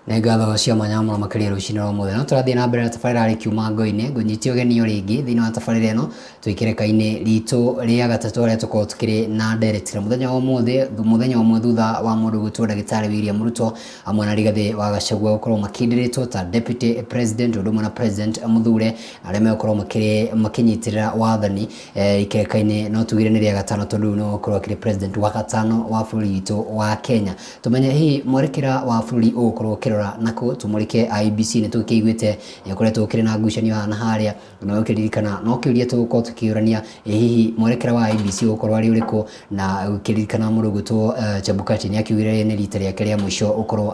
Nĩ ngatho cia mwanya mũno makĩria rũcinĩ rwa ũmũthĩ. No tũrathiĩ na mbere na tabarĩra arĩ kiuma ngo-inĩ. Ngũnyite ũgeni o rĩngĩ thĩinĩ wa tabarĩra ĩno tũikĩrĩka-inĩ ritũ rĩa gatatũ harĩa tũkoragwo tũkĩrĩ na ndereti. Na mũthenya wa ũmũthĩ, mũthenya ũmwe thutha wa mũndũ gwĩtwo ndagĩtarĩ William Ruto hamwe na Rigathĩ wa Gachagua gũkorwo makindĩrĩtwo ta Deputy President ũndũ ũmwe na President Mũthure arĩa megũkorwo makĩrĩ makĩnyitĩrĩra wathani ikereka-inĩ no tugire nĩ rĩa gatano tondũ rĩu nĩwe ũgũkorwo akĩrĩ president wa gatano wa bũrũri witũ wa Kenya. Tũmenye hihi mwerekera wa bũrũri ũgũkorwo ũkĩrora nakũ, tũmũrĩke IEBC nĩ tũkĩiguĩte nĩ ũkoretwo ũkĩrĩ na ngucanio haha na harĩa na ũkĩririkana no kĩũria tũgũkorwo tũkĩũrania ĩ hihi mwerekera wa IEBC ũgũkorwo arĩ ũrĩkũ na ũkĩririkana mũndũ ũgwĩtwo Chebukati nĩ akiugire nĩ rita rĩake rĩa mũico gũkorwo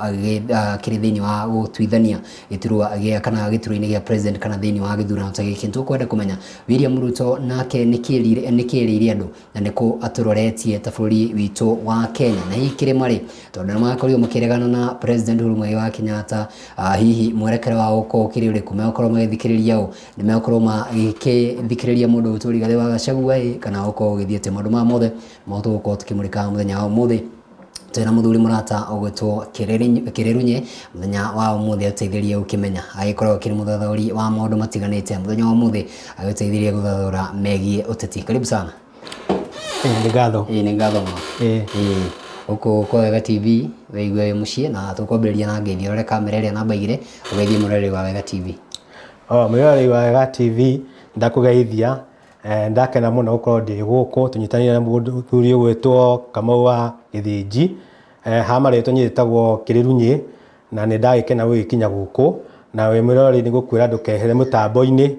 akĩrĩ thĩinĩ wa gũtuithania gĩturwa gĩa kana gĩturwa-inĩ gĩa president kana thĩinĩ wa gĩthurano ta gĩkĩ. Nĩtũkwenda kũmenya William Ruto nake nĩkĩ erĩire andũ na nĩkũ atũroretie ta bũrũri witũ wa Kenya na hihi kĩrĩma rĩ tondũ nĩ makorirwo makĩregana na President Uhuru Muigai wa Kenyatta, hihi mwerekera wao ũkorwo ũkĩrĩ ũrĩkũ, megũkorwo magĩthikĩrĩria ũ, nĩ megũkorwo magĩthikĩrĩria mũndũ ũgwĩtwo Rigathĩ wa Gachagua ĩ kana gũkorwo gũgĩthiĩ atĩa. Maũndũ maya mothe nĩmo tũgũkorwo tũkĩmũrĩka mũthenya wa ũmũthĩ. Twĩna mũthuri mũrata ũgwĩtwo Kĩrĩrunye mũthenya wa ũmũthĩ atũteithĩrie gũkĩmenya agĩkoragwo akĩrĩ mũthathaũri wa maũndũ matiganĩte mũthenya wa ũmũthĩ agĩtũteithĩrie gũthathaũra megiĩ ũteti. Karibu sana. Nĩ ngatho. Ĩĩ nĩ ngatho mũno. Ĩĩ gũkũ kwa Wega TV wĩigue wĩ mũciĩ na tũkwambĩrĩria na ngeithi ũrore kamera ĩrĩa namba igĩrĩ ũgeithie mũroreri wa Wega TV. Oh, mwĩroreri wa Wega TV ndakũgeithia. Ndakena mũno gũkorwo ndĩ gũkũ tũnyitanĩire na mũthuri ũgwĩtwo Kamau wa Gĩthĩnji. Ha marĩtwa niĩ njĩtagwo Kĩrĩrunyĩ na nĩ ndagĩkena gũgĩkinya gũkũ. Na wĩ mwĩroreri nĩ ngũkwĩra ndũkehere mũtambo-inĩ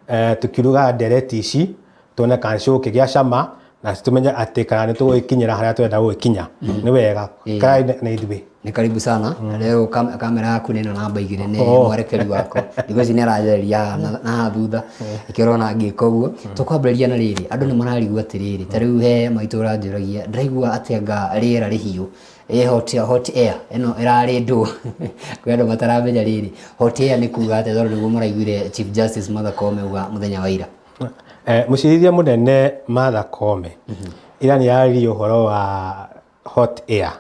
tũkiugaga ndereti ici tuone kana nĩ cigũkĩgĩa cama na tũmenye atĩ kana nĩ tũgũgĩkinyĩra harĩa tũrenda gũgĩkinya. Nĩ wega, ikarai na ithuĩ. Nĩ karibu sana. Rĩu kamera yaku nĩ ĩno namba igĩrĩ nĩ mwerekeri wakwa. Thikũ ici nĩ aranjarĩria haha na haha thutha nĩkĩo ũrona ngĩka ũguo. Tũkwambĩrĩria na rĩrĩ, andũ nĩ mararigwo atĩrĩrĩ, ta rĩu he maitũ ũranjũragia ndĩraigua atĩ anga rĩera rĩhiũ, ĩ hot air ĩno ĩrarĩ ndũ? Kwĩ andũ mataramenya rĩrĩ, hot air nĩ kuga atĩa tondũ nĩguo maraiguire Chief Justice Martha Koome auga mũthenya wa ira. Mũcirithia mũnene Martha Koome ira nĩ araririe ũhoro wa hot air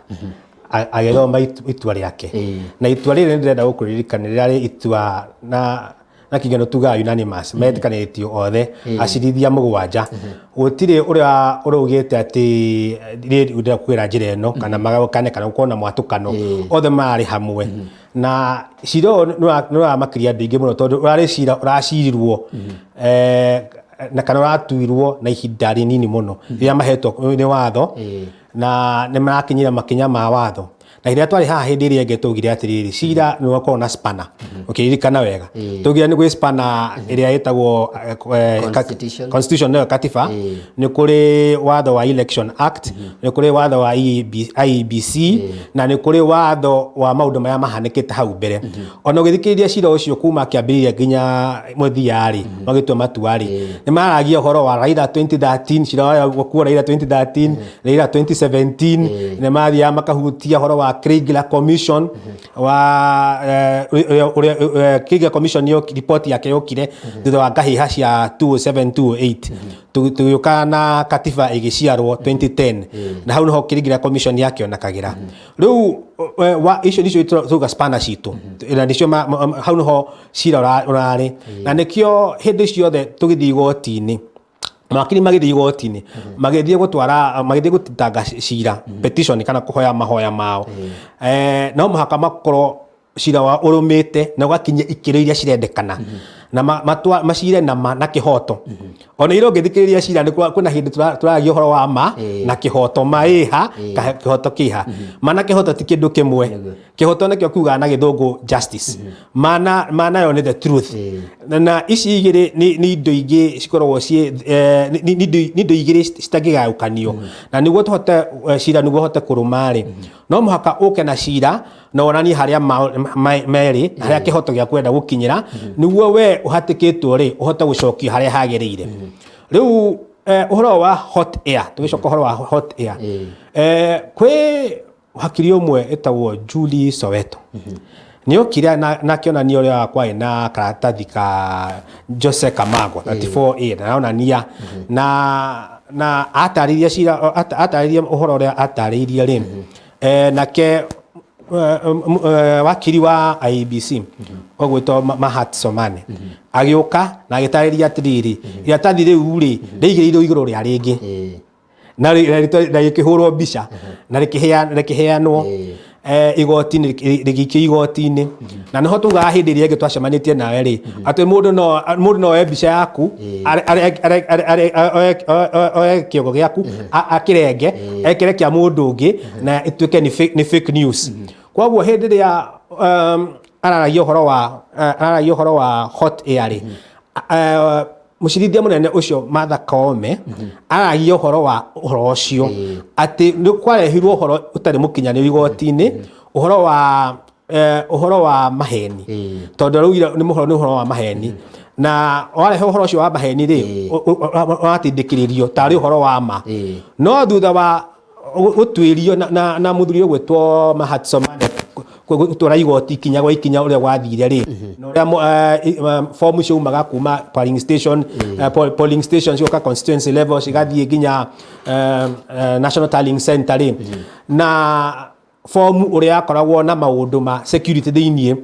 agĩthoma itua rĩake. Na itua rĩrĩ nĩndĩrenda gũkũririkania rĩrarĩ itua na kĩngeno tugaga unanimous, metĩkanĩtio othe acirithia mũgwanja, gũtirĩ ũrĩa ũraugĩte atĩ niĩ ndĩrenda kwĩra njĩra ĩno kana magayũkane kana gũkorwo na mwatũkano, othe mararĩ hamwe. Na cira ũyũ nĩ ũramakirie andũ aingĩ mũno tondũ ũrarĩ cira ũracirirwo na kana ũratuirwo na ihinda rĩnini mũno rĩrĩa mahetwo nĩ watho na nĩ marakinyĩra makinya ma watho. Na rĩrĩa twarĩ haha hĩndĩ ĩrĩa ĩngĩ twaugire atĩrĩrĩ, cira nĩ ũkoragwo na spanner, ũkĩririkana wega. Twaugire nĩ gwĩ spanner ĩrĩa ĩtagwo Constitution. Constitution nĩyo katiba, nĩ kũrĩ watho wa Election Act, nĩ kũrĩ watho wa IEBC, na nĩ kũrĩ watho wa maũndũ marĩa mahanĩkĩte hau mbere. Ona ũgĩthikĩrĩria cira ũcio kuma kĩambĩrĩria nginya mũthia rĩ, magĩtua matua rĩ, nĩ maragia ũhoro wa Raila 2013, cira wa kuo Raila 2013, Raila 2017, nĩ mathiaga makahutia ũhoro wa Kriegler Commission, wa ũrĩa Kriegler Commission report yake yokire thutha wa ngahĩha cia 2007 2008, tũgĩũka na katiba ĩgĩciarwo 2010, na hau nĩho Kriegler Commission yakĩonekagĩra. Rĩu icio nicio tuga spanner citũ, na nicio hau nĩho cira ũrarĩ, na nĩkĩo hĩndĩ ciothe tũgĩthiĩ igoti-inĩ, mawakiri magĩthiĩ igoti-inĩ, magĩthiĩ gũtwara, magĩthiĩ gũtitanga cira petition kana kũhoya mahoya mao, no mũhaka makorwo cira wao ũrũmĩte na ũgakinyia ikĩro iria cirendekana na macire na ma na kĩhoto. Ona ira ũngĩthikĩrĩria cira nĩ kwĩna hĩndĩ tũraragia ũhoro wa ma na kĩhoto, ma ĩha, kĩhoto kĩha. Ma na kĩhoto ti kĩndũ kĩmwe. Kĩhoto nĩkĩo kiugaga na gĩthũngũ justice. Ma nayo nĩ the truth. Na ici igĩrĩ nĩ indo ingĩ cikoragwo ciĩ nĩ indo igĩrĩ citangĩgayũkanio. Na nĩguo tũhote cira nĩguo ũhote kũrũma rĩ, no mũhaka ũke na cira na wonanie harĩa merĩ, harĩa kĩhoto gĩaku ũrenda gũkinyĩra, nĩguo we ũhatĩkĩtwo rĩ ũhote gũcokia harĩa hagĩrĩire. Rĩu ũhoro wa hot air, tũgĩcoka ũhoro wa hot air, kwĩ hakiri ũmwe ĩtagwo Julie Soweto nĩ okire na akĩonania ũrĩa kwarĩ na karatathi ka Jose Camargo 34A na aronania na atarĩria cira, atarĩria ũhoro ũrĩa atarĩirie rĩ, nake Wakiri wa IEBC ũgwĩtwo Mahat Somane agĩũka na agĩtarĩria atĩrĩrĩ, iratathi rĩu rĩ rĩigĩrĩirwo igũrũ rĩa rĩngĩ na rĩkĩhũrwo mbica na rĩkĩheanwo igoti-inĩ, rĩgĩikio igoti-inĩ. Na nĩho tugaga hĩndĩ ĩrĩa ĩngĩ twacemanĩtie nawe rĩ, atĩ mũndũ no oe mbica yaku, oe kĩongo gĩaku, akĩrenge, ekĩre kĩa mũndũ ũngĩ na ĩtuĩke nĩ fake news. Koguo hĩndĩ ĩrĩa araragia ũhoro wa hot air rĩ, mũcirithia mũnene ũcio Martha Koome aragia ũhoro wa ũhoro ũcio atĩ nĩ kwarehirwo ũhoro ũtarĩ mũkinyanĩru igoti-inĩ, ũhoro wa maheni, tondũ araugire nĩ ũhoro wa maheni, na warehe ũhoro ũcio wa maheni rĩ, ũratindĩkĩrĩrio tarĩ ũhoro wa ma. No thutha wa gũtuĩrio na mũthuri ũgwĩtwo Mahat Somane gũtwara igoti ikinya gwa ikinya ũrĩa gwathire rĩ, na ũrĩa fomu ciaumaga kuma polling station cigoka constituency level, cigathiĩ nginya National Tallying Center rĩ, na fomu ũrĩa yakoragwo na maũndũ ma security thĩiniĩ,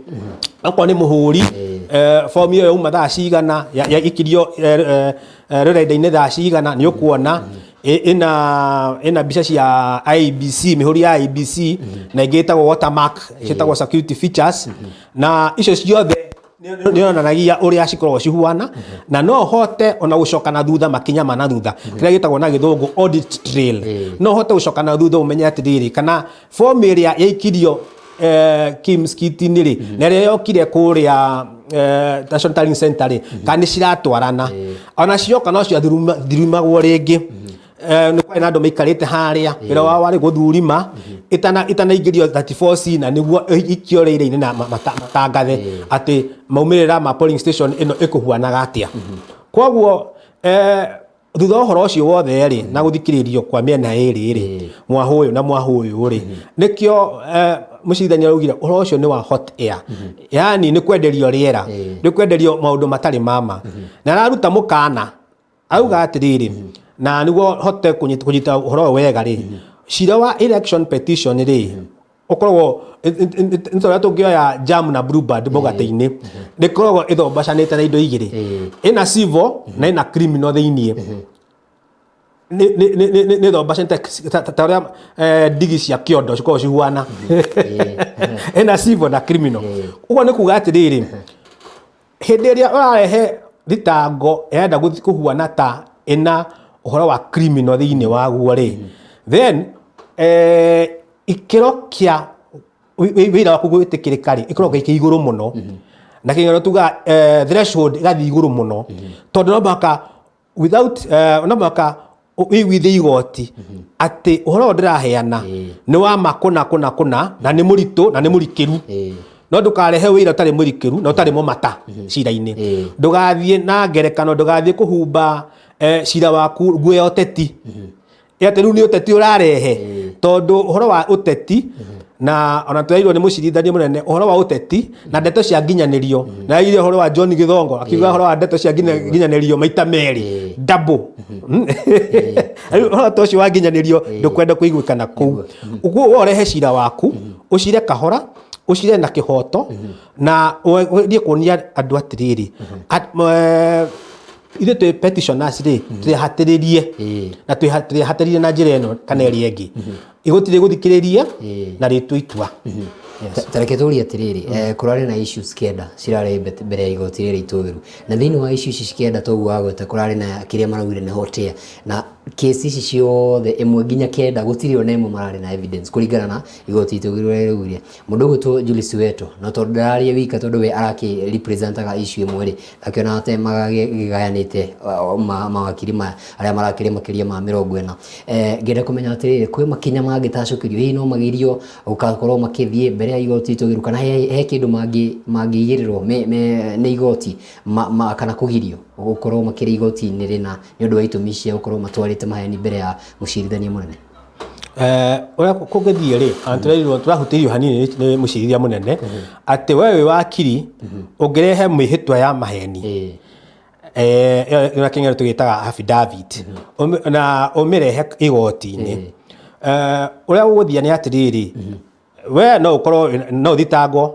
okorwo nĩ mũhũri, fomu ĩyo yauma thaa cigana, yaikirio rũrenda-inĩ thaa cigana, nĩ ũkuona ĩna mbica cia IEBC, mĩhũri ya IEBC, na ĩngĩ ĩtagwo watermark, ciĩtagwo security features, na icio ciothe nĩ yonanagia ũrĩa cikoragwo cihuana. Na no hote ona gũcoka na thutha makinya ma na thutha, kĩrĩa gĩtagwo na gĩthũngũ audit trail. No hote gũcoka na thutha ũmenye atĩrĩrĩ, kana form ĩrĩa yaikirio KIMS kit-inĩ rĩ, na ĩrĩa yokire kũrĩa National Tallying Center rĩ, kana nĩ ciratwarana. Ona cioka no ciathurumagwo rĩngĩ. Nĩ kwarĩ na andũ maikarĩte harĩa, wĩra wao warĩ gũthurima itanaingĩrio 34C na nĩguo ikio rĩira-inĩ na matangathe atĩ maumĩrĩra ma polling station ĩno ĩkũhuanaga atĩa. Koguo thutha wa ũhoro ũcio wothe rĩ, na gũthikĩrĩrio kwa mĩena ĩrĩ rĩ, mwahũ ũyũ na mwahũ ũyũ rĩ, nĩkĩo mũcirithania araugire ũhoro ũcio nĩ wa hot air, yani nĩ kwenderio rĩera, nĩ kwenderio maũndũ matarĩ mama. Na araruta mũkana, auga atĩrĩrĩ, na nĩguo hote kũnyita ũhoro ũyũ wega rĩ, cira wa election petition rĩ, ũkoragwo nĩ ta ũrĩa tũngĩoya jam na Blueband mũgate-inĩ, rĩkoragwo ĩthombacanĩte na indo igĩrĩ, ĩna civil na ĩna criminal thĩiniĩ. Nĩ thombacanĩte ta ũrĩa ndigi cia kĩondo cikoragwo cihuana, ĩna civil na criminal. Ũguo nĩ kuga atĩrĩrĩ, hĩndĩ ĩrĩa ũrarehe thitango ĩrenda kũhuana ta ĩna ũhoro wa criminal thĩinĩ waguo rĩ, then ikĩro kĩa wĩra waku gwĩtĩkĩrĩka rĩ, ĩkoragwo gĩkĩ igũrũ mũno, na kĩng'ero tuga threshold ĩgathiĩ igũrũ mũno, tondũ no mũhaka without no mũhaka ũiguithie igoti atĩ ũhoro ũyũ ndĩraheana nĩ wa ma kũna kũna kũna, na nĩ mũritũ na nĩ mũrikĩru. No ndũkarehe wĩra ũtarĩ mũrikĩru na ũtarĩ mũmata cira-inĩ. Ndũgathiĩ na ngerekano, ndũgathiĩ kũhumba cira waku nguo ya ũteti, atĩ rĩu nĩ ũteti ũrarehe, tondũ ũhoro wa ũteti, na ona twerirwo nĩ mũcirithania mũnene ũhoro wa ũteti na ndeto cia nginyanĩrio, na aigire ũhoro wa John Githongo, akiuga ũhoro wa ndeto cia nginyanĩrio maita merĩ, double. Rĩu ũhoro ta ũcio wa nginyanĩrio ndũkwenda kũiguĩkana kũu. Ũguo we ũrehe cira waku, ũcire kahora, ũcire na kĩhoto, na ũthiĩ kuonia andũ atĩrĩrĩ, ithuĩ twĩ petitioners rĩ, twĩhatĩrĩrie na twĩhatĩrĩrie na njĩra ĩno kana ĩrĩa ĩngĩ, igoti rĩgũthikĩrĩrie na rĩtue itua. Yes. Ta reke tũrie atĩrĩrĩ, kũrarĩ na issues 9 cirarĩ mbere ya igoti rĩrĩ itũgĩru, na thĩinĩ wa issue ici 9 toguo wagweta, kũrarĩ na kĩrĩa maraugire nĩ hot air, na kesi ici ciothe 1 nginya 9 gũtirĩ ona ĩmwe mararĩ na evidence kũringana na igoti itũgĩru rĩrĩa rĩaugire. Mũndũ ũgwĩtwo Julius Weto, no tondũ ndararia wika, tondũ we arakĩ representaga issue ĩmwe rĩ, akĩona atemaga gĩgayanĩte mawakiri maya arĩa marakĩrĩ makĩria ma 40. Ngĩenda kũmenya atĩrĩrĩ, kwĩ makinya mangĩtacũkĩrio? Hihi no magirio gũgakorwo makĩthiĩ mbere ya igoti itũgĩru, kana he kĩndũ mangĩigĩrĩrwo nĩ igoti kana kũgirio gũkorwo makĩrĩ igoti-inĩ rĩna nĩ ũndũ wa itũmi cia gũkorwo matwarĩte maheni mbere ya mũcirithania mũnene? Ũrĩa kũngĩthiĩ rĩ, ona tũrerirwo, tũrahutĩirio hanini nĩ mũcirithia mũnene atĩ we wĩ wakiri ũngĩrehe mĩhĩtwa ya maheni, ĩyo na kĩng'ero tũgĩtaga affidavit, na ũmĩrehe igoti-inĩ, ũrĩa ũgũthiĩ nĩ atĩrĩrĩ, We no ũkorwo no ũthitangwo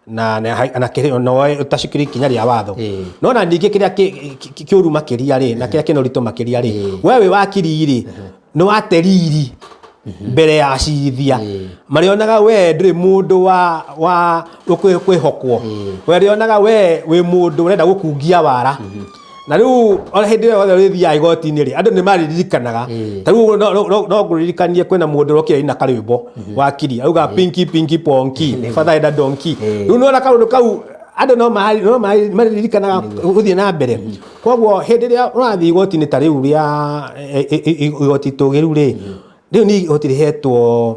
na na na kĩrĩ- no ũtacukĩrio ikinya rĩa watho. No na ningĩ kĩrĩa kĩũru makĩria rĩ, na kĩrĩa kĩna ũritũ makĩria rĩ, we wĩ wakiri rĩ, nĩ wate riri mbere ya acirithia. Marĩonaga we ndũrĩ mũndũ wa kwĩhokwo. Marĩonaga we wĩ mũndũ ũrenda gũkungia wara. Na rĩu ona hĩndĩ ĩyo yothe ũrĩthiaga igoti-inĩ rĩ, andũ nĩ marĩririkanaga. Ta rĩu no ngũririkanie kwĩna mũndũ ũrokire aina karwĩmbo wakiri auga, "Pinky pinky ponky, father enda donkey." Rĩu nĩwona kaũndũ kau andũ no marĩririkanaga gũthiĩ na mbere. Koguo hĩndĩ ĩrĩa ũrathiĩ igoti-inĩ ta rĩu rĩa igoti itũgĩru rĩ, rĩu nĩ igoti rĩhetwo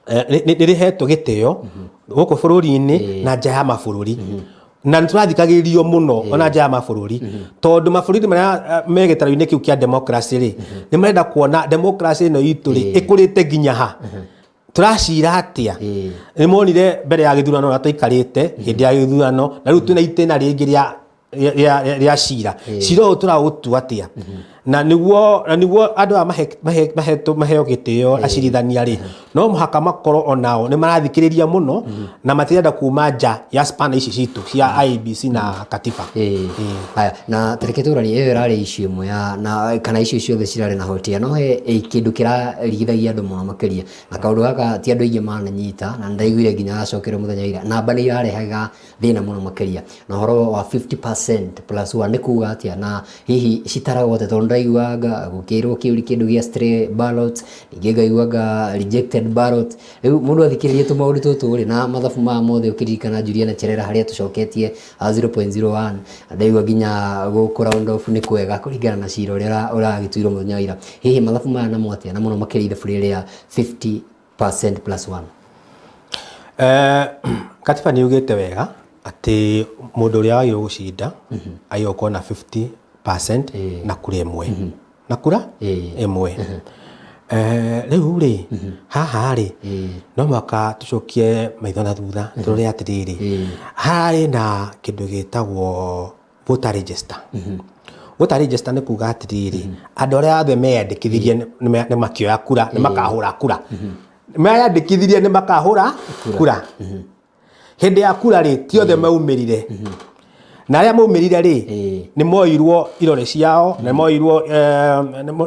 nĩ rĩhetwo gĩtĩo gũkũ bũrũri-inĩ na nja ya mabũrũri, na nĩ tũrathikagĩrĩrio mũno ona nja ya mabũrũri, tondũ mabũrũri marĩa me gĩtarũ-inĩ kĩu kĩa democracy rĩ, nĩ marenda kuona democracy ĩno itũ rĩ ĩkũrĩte nginya ha, tũracira atĩa. Nĩ monire mbere ya gĩthurano ũrĩa twaikarĩte hĩndĩ ya gĩthurano, na rĩu twĩna itĩna rĩngĩ rĩa cira ũyũ tũraũtua atĩa, na nĩguo andũ aya mahetwo maheo gĩtĩo. Acirithania rĩ, no mũhaka makorwo onao nĩ marathikĩrĩria mũno na matirenda kuma nja ya spana ici citũ cia IEBC na katiba. Haya, na tareke tũranie ĩyo ĩrarĩ issue ĩmwe ya na kana icio ciothe cirarĩ na hotia, no he kĩndũ kĩrarigithagia andũ mũno makĩria, na kaũndũ gaka ti andũ aingĩ mananyita, na nĩndaiguire nginya gacokerwo mũthenya wa ira. Namba nĩ irarehaga thĩna mũno makĩria, na ũhoro wa 50% plus 1 nĩ kuga atĩa, na hihi citaragwo atĩa? Tondũ ndaiguaga gũkĩrwo kĩũri kĩndũ gĩa stray ballot, ningĩ ngaiguaga rejected ballot. Rĩu mũndũ athikĩrĩria tũmaũndũ tũtũ rĩ, na mathabu maya mothe, ũkĩririkana Juliana Cherera harĩa tũcoketie 0.01, ndaigua nginya gũkũ round off nĩ kwega kũringana na cira ũrĩa ũragĩtuirwo mũthenya wa ira. Hihi mathabu maya namo atĩa, na mũno makĩria ithabu rĩrĩa 50% plus 1? Katiba nĩ yugĩte wega atĩ mũndũ ũrĩa wagĩrĩirwo gũcinda agĩrĩirwo gũkorwo na 50% na kura ĩmwe na kura ĩmwe. Rĩu rĩ, haha rĩ, no mũhaka tũcokie maitho na thutha tũrore atĩrĩrĩ, hararĩ na kĩndũ gĩtagwo voter register. Voter register nĩ kuga atĩrĩrĩ, andũ arĩa othe meyandĩkithirie nĩ makĩoya kura, nĩ makahũra kura, meyandĩkithirie nĩ makahũra kura. Hĩndĩ ya kura rĩ, ti othe maumĩrire, na arĩa maumĩrire rĩ, nĩ moirwo irore ciao, nĩ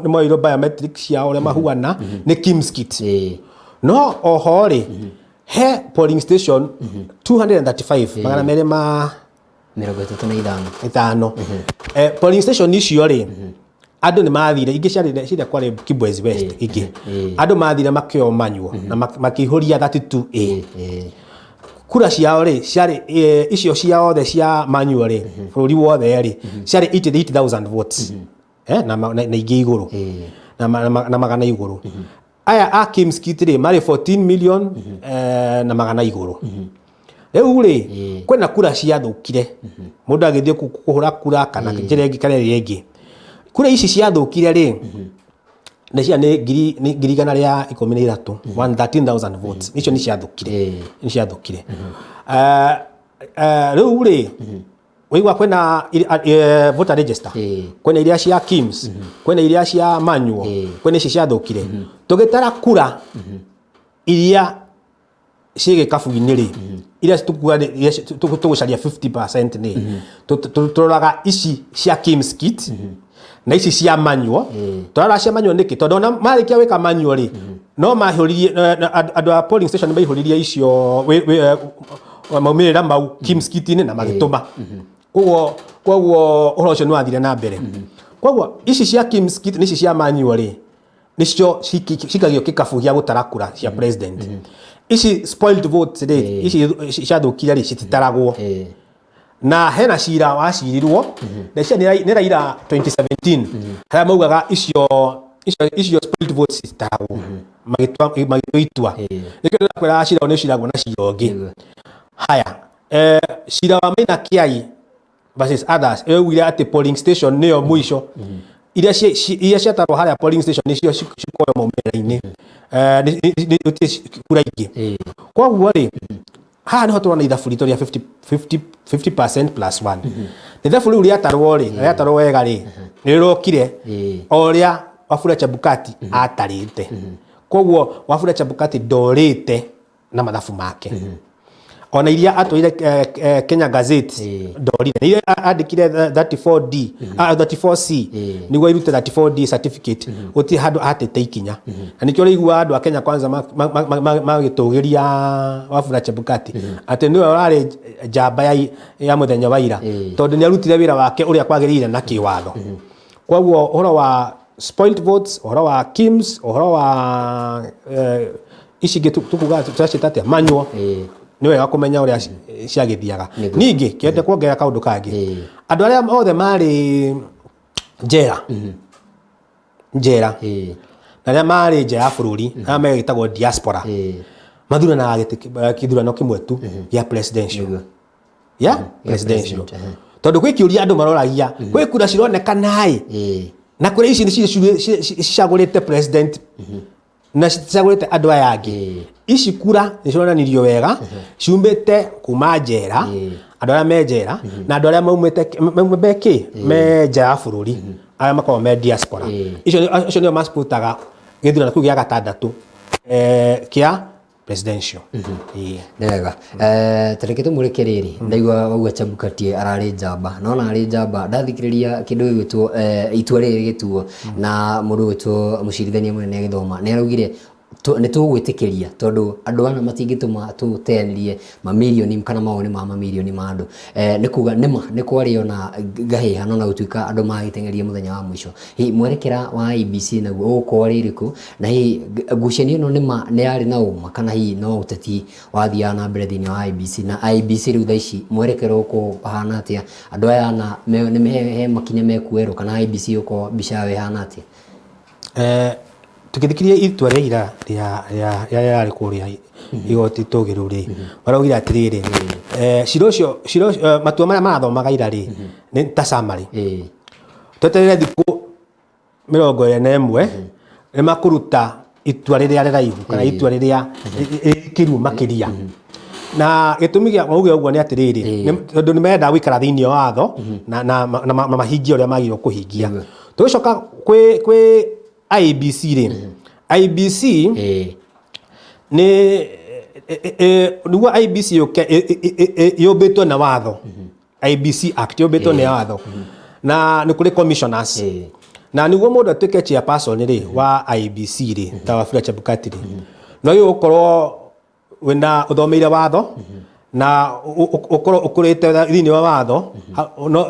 moirwo biometric ciao ũrĩa mahuana nĩ KIEMS kit. No oho rĩ, he polling station 235, 235 35. Ithano. Polling station icio rĩ, andũ nĩ mathire, ingĩ ciarĩ ciria kwarĩ Kibwezi West, ingĩ andũ mathire makĩo manyuo na makĩihũria 32A. Kura ciao rĩ, ciarĩ icio cia othe cia manual rĩ, bũrũri wothe rĩ, ciarĩ 88,000 votes, na ingĩ igũrũ na magana igũrũ. Aya a KIEMS kit rĩ, marĩ 14 million na magana igũrũ. Rĩu rĩ, kwĩna kura ciathũkire, mũndũ agĩthiĩ kũhũra kura kana njĩra ĩngĩ kana ĩrĩa ĩngĩ. Kura ici ciathũkire rĩ, nĩ cia nĩ 113,000, 113,000 votes, icio nĩ ciathũkire. Nĩ ciathũkire. Rĩu rĩ, waigua kwĩna voter register, kwĩna iria cia KIEMS, kwĩna iria cia manual, kwĩna ici ciathũkire. Tũgĩtara kura iria ciĩ gĩkabu-inĩ rĩ, iria tũkuga iria tũgũcaria 50% nĩ tũroraga ici cia KIEMS kit na ici cia manual. Tũrarora cia manual nĩkĩ? Tondũ ona marĩkia gwĩka manual rĩ, no mahũririe andũ a polling station maihũririe icio maumĩrĩra mau KIEMS kit-inĩ na magĩtũma. Koguo ũhoro ũcio nĩ wathire na mbere. Koguo ici cia KIEMS kit nĩ ici cia manual rĩ, nĩcio cikagio kĩkabu gĩa gũtara kura cia president. Ici spoiled votes rĩ, ici ciathũkire rĩ, cititaragwo. Na hena cira wacirirwo na icio nĩ Raila 2017, harĩa maugaga icio spoiled votes cititaragwo, magĩtua itua. Nĩkĩo ndĩrakwĩra cira ũyũ nĩ ũciragwo na cira ũngĩ. Haya, cira wa Maina Kiai versus others ĩraugire atĩ polling station nĩyo mũico, iria ciatarwo harĩa polling station nĩcio cikoywo maumĩrĩra-inĩ. Gũtirĩ kura ingĩ. Koguo rĩ, haha nĩho tũrona ithabu ritũ rĩa 50 50 50% plus 1. Ithabu rĩu rĩatarwo rĩ, na rĩatarwo wega rĩ, nĩ rĩrokire o ũrĩa Wafula Chebukati atarĩte. Koguo Wafula Chebukati ndorĩte. Na mathabu make ona iria atwarire Kenya Gazette ndorire. Nĩ iria andĩkire 34D, 34C nĩguo irute 34D certificate, gũtirĩ handũ atete ikinya. Na nĩkĩo ũraigua andũ a Kenya Kwanza magĩtũgĩria Wafula Chebukati atĩ nĩwe ũrarĩ njamba ya mũthenya wa ira, tondũ nĩ arutire wĩra wake ũrĩa kwagĩrĩire na kĩwatho. Koguo ũhoro wa spoiled votes, ũhoro wa KIMS, ũhoro wa ici ingĩ tukuga tũraciĩta atĩa, manual, nĩ wega kũmenya ũrĩa ciagĩthiaga. Ningĩ kĩende kuongerera kaũndũ kangĩ. Andũ arĩa othe marĩ njera njera na arĩa marĩ nja ya bũrũri, arĩa megĩtagwo diaspora, mathuranaga kĩthurano kĩmwe tu gĩa presidential. Ya presidential. President, ehe. Tondũ gwĩ kĩũria andũ maroragia, gwĩ kura cironekana ĩ na kũrĩa ici nĩ cicagũrĩte president na cicagũrĩte andũ aya angĩ. Ici kura nĩ cironanirio wega ciumĩte kuma njera, andũ arĩa me njera na andũ arĩa maumĩte me kĩ me nja ya bũrũri, arĩa makoragwo me diaspora. Icio nĩo maciputaga gĩthurano kĩu gĩa gatandatũ kĩa presidential. Nĩ wega. Tareke tũmũrĩke rĩrĩ, ndaigua wauga Chebukati ararĩ njamba, nona arĩ njamba. Ndathikĩrĩria kĩndũ gĩgwĩtwo itua rĩrĩ rĩgĩtuo na mũndũ ũgwĩtwo mũcirithania mũnene agĩthoma, nĩ araugire nĩ tũgwĩtĩkĩria tondũ andũ ana matingĩtũma tũteanĩrie mamirioni kana mawoni ma mamirioni ma andũ. Nĩ kuga nĩma nĩ kwarĩ ona ngahĩha, no na gũtuĩka andũ magĩteng'eria mũthenya wa mũico. Hihi mwerekera wa IEBC naguo ũgũkorwo rĩrĩkũ, na hihi ngucanio ĩno nĩma nĩ yarĩ na ũma, kana hihi no ũteti wathiaga na mbere thĩinĩ wa IEBC? Na IEBC rĩu thaa ici mwerekero ũkorwo ũhana atĩa? Andũ aya ana nĩ he makinya mekuoerwo, kana IEBC ũkorwo mbica yao ĩhana atĩa? Tũgĩthikĩrĩria itua rĩa ira rĩa rĩa rĩarĩ kũrĩa igoti tũgĩru rĩ, maraugire atĩrĩrĩ, cira ũcio, cira ũcio, matua marĩa marathomaga ira rĩ, nĩ ta summary. Tweterere thikũ 21 nĩ makũruta itua rĩrĩa rĩraihu kana itua rĩrĩa rĩkĩru makĩria. Na gĩtũmi gĩa mauge ũguo nĩ atĩrĩrĩ, tondũ nĩ marenda gũikara thĩinĩ wa watho na mahingie ũrĩa magĩrĩirwo kũhingia. Tũgĩcoka kwĩ IEBC rĩ, IEBC nĩ nĩguo IEBC yũke yũmbĩtwo na watho, IEBC Act yũmbĩtwo nĩ watho, na nĩ kũrĩ commissioners. Na nĩguo mũndũ atuĩke chairperson rĩ wa IEBC rĩ, ta Wafula Chebukati rĩ, no gũkorwo wĩna ũthomeire watho na ũkorwo ũkũrĩte thĩinĩ wa watho,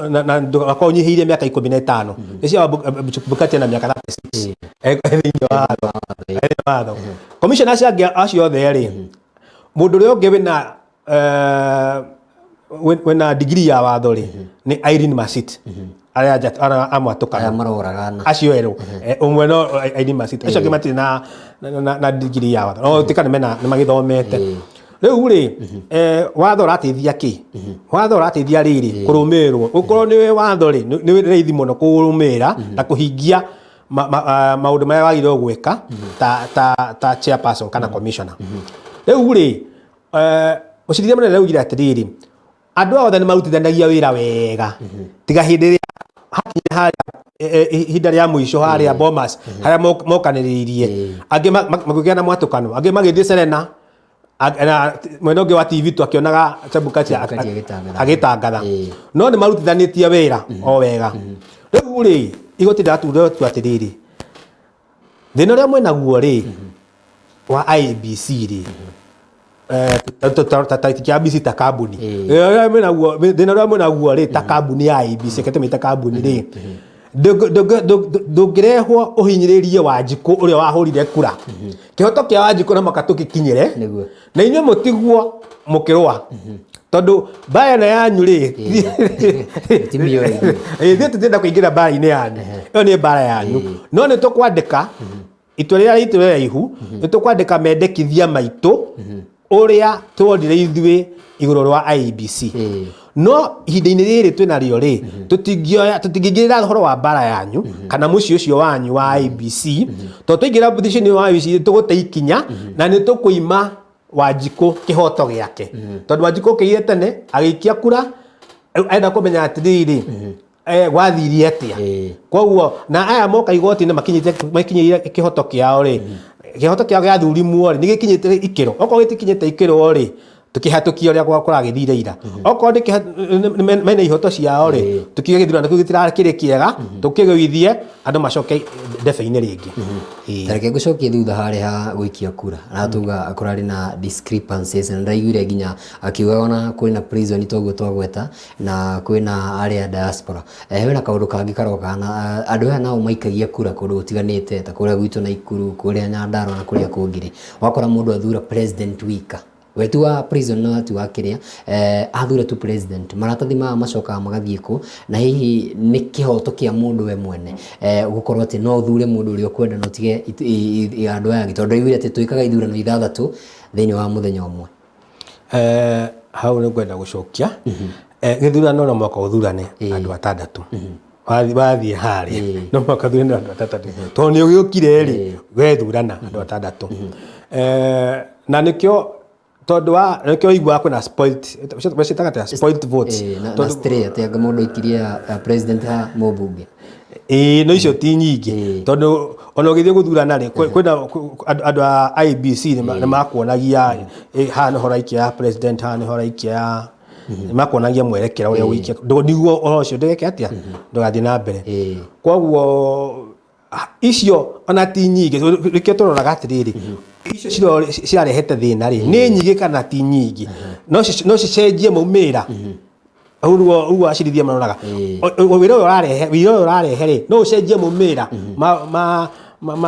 na ndũgakorwo ũnyihĩirie mĩaka 15. Nĩcio Chebukati ena mĩaka 36 thĩinĩ wa watho. Thĩinĩ wa watho commissioner acio angĩ acio othe rĩ, mũndũ ũrĩa ũngĩ wĩna degree ya watho rĩ nĩ Irene Masit, arĩa arĩa amwatũkana. Aya maroragana. Acio erũ, ũmwe no Irene Masit, acio angĩ matirĩ na degree ya watho, no tika nĩ mena nĩ magĩthomete. Rĩu rĩ, watho ũrateithia kĩ? Watho ũrateithia rĩrĩ kũrũmĩrĩrwo. Ũkorwo nĩ watho rĩ, nĩ raithi mũno kũrũmĩrĩra na kũhingia maũndũ marĩa wagĩrĩirwo gwĩka ta chairperson kana commissioner. Rĩu rĩ, mũcirithia mũnene augire atĩrĩrĩ, andũ aya othe nĩ marutithanagia wĩra wega tiga hĩndĩ ĩrĩa hakinya harĩa ihinda rĩa mũico harĩa Bomas harĩa mokanĩrĩirie, angĩ makĩgĩa na mwatũkano, angĩ magĩthiĩ Serena, na mwena ũngĩ wa TV twakĩonaga Chebukati Chebukati agĩtangatha. Agĩtangatha. No nĩ marutithanĩtie wĩra o wega. Rĩu rĩ, igoti rĩratura atĩrĩrĩ, thĩna ũrĩa mwĩnaguo rĩ wa IEBC rĩ, ta IEBC ta kambuni, thĩna ũrĩa mwĩnaguo rĩ ta kambuni ya IEBC, reke tũmĩte kambuni rĩ, ndũngĩrehwo ũhinyĩrĩrie Wanjikũ ũrĩa wahũrire kura. Kĩhoto kĩa Wanjikũ na mwaka tũgĩkinyĩre na inyuĩ mũtigwo mũkĩrũa, tondũ mbara ĩno yanyu rĩ, Tũtimĩũĩ. Ithuĩ tũtirenda kũingĩra mbara-inĩ yanyu, ĩyo nĩ mbara yanyu. No nĩ tũkwandĩka itua rĩrĩa ritũ rĩraihu, nĩ tũkwandĩka mendekithia maitũ ũrĩa tuonire ithuĩ igũrũ rwa IEBC. No ihinda-inĩ rĩrĩ twĩnarĩo rĩ, tũtingĩoya, tũtingĩingĩrĩra ũhoro wa mbara yanyu kana mũciĩ ũcio wanyu wa IEBC, tondũ twaingĩra thĩinĩ wa IEBC tũgũte ikinya na nĩ tũkũima Wanjikũ kĩhoto gĩake, tondũ Wanjikũ okĩire tene agĩikia kura, rĩu arenda kũmenya atĩrĩrĩ, gwathirie atĩa. Koguo na aya moka igoti-inĩ makinyĩire kĩhoto kĩao rĩ. Kĩhoto kĩao gĩa thurimwo rĩ, nĩ gĩkinyĩte ikĩro? Okorwo gĩtikinyĩte ikĩro rĩ, tũkĩhatũkie ũrĩa kũragĩthire ira. Okorwo mena ihoto ciao rĩ, tũkiuge gĩthurano kĩu gĩtirakĩrĩ kĩega, tũkĩgũithie andũ macoke ndebe-inĩ rĩngĩ. Ta reke ngũcokie thutha harĩa ha gũikia kura na tuga kũrarĩ na discrepancies, na ndaiguire nginya akiuga ona kwĩna prison toguo twagweta na kwĩna arĩa diaspora. Hena kaũndũ kangĩ karoka na andũ aya nao maikagia kura kũndũ gũtiganĩte ta kũrĩa gwitũ Naikuru, kũrĩa Nyandarua na kũrĩa kũngĩ rĩ, wakora mũndũ athura president wika, we ti wa prison na ti wa kĩrĩa, athura tu president, maratathi maya macokaga magathiĩ kũ? Na hihi nĩ kĩhoto kĩa mũndũ we mwene gũkorwo atĩ no ũthure mũndũ ũrĩa ũkwenda na ũtige andũ aya angĩ, tondũ ndaiguire atĩ twĩkaga ithurano ithathatũ thĩinĩ wa mũthenya ũmwe? Hau nĩ ngwenda gũcokia. Gĩthurano no mũhaka ũthurane andũ atandatũ. Wathiĩ harĩa no mũhaka ũthurane andũ atandatũ, tondũ nĩ ũgĩũkire rĩ, wethurana andũ atandatũ. Na nĩkĩo tondũ wa nĩkĩo ũiguaga kwĩna spoilt, ciĩtaga atĩa, spoilt votes. Na stray atĩ anga mũndũ aikirie ya president ha mũmbunge. Ĩĩ, no icio ti nyingĩ, tondũ ona ũgĩthiĩ gũthurana rĩ, kwĩna andũ a IEBC nĩ makuonagia, haha nĩho ũraikia ya president, haha nĩho ũraikia ya, nĩ makuonagia mwerekera ũrĩa ũgũikia nĩguo ũhoro ũcio ndũgeke atĩa, ndũgathiĩ na mbere. Koguo icio ona ti nyingĩ, nĩkĩo tũroraga atĩrĩrĩ, icio cirarehete thĩna rĩ, nĩ nyingĩ kana ti nyingĩ, no cicenjie maumĩrĩra. Ũguo acirithia maroraga wĩra ũyũ ũrarehe, wĩra ũyũ ũrarehe rĩ, no ũcenjie maumĩrĩra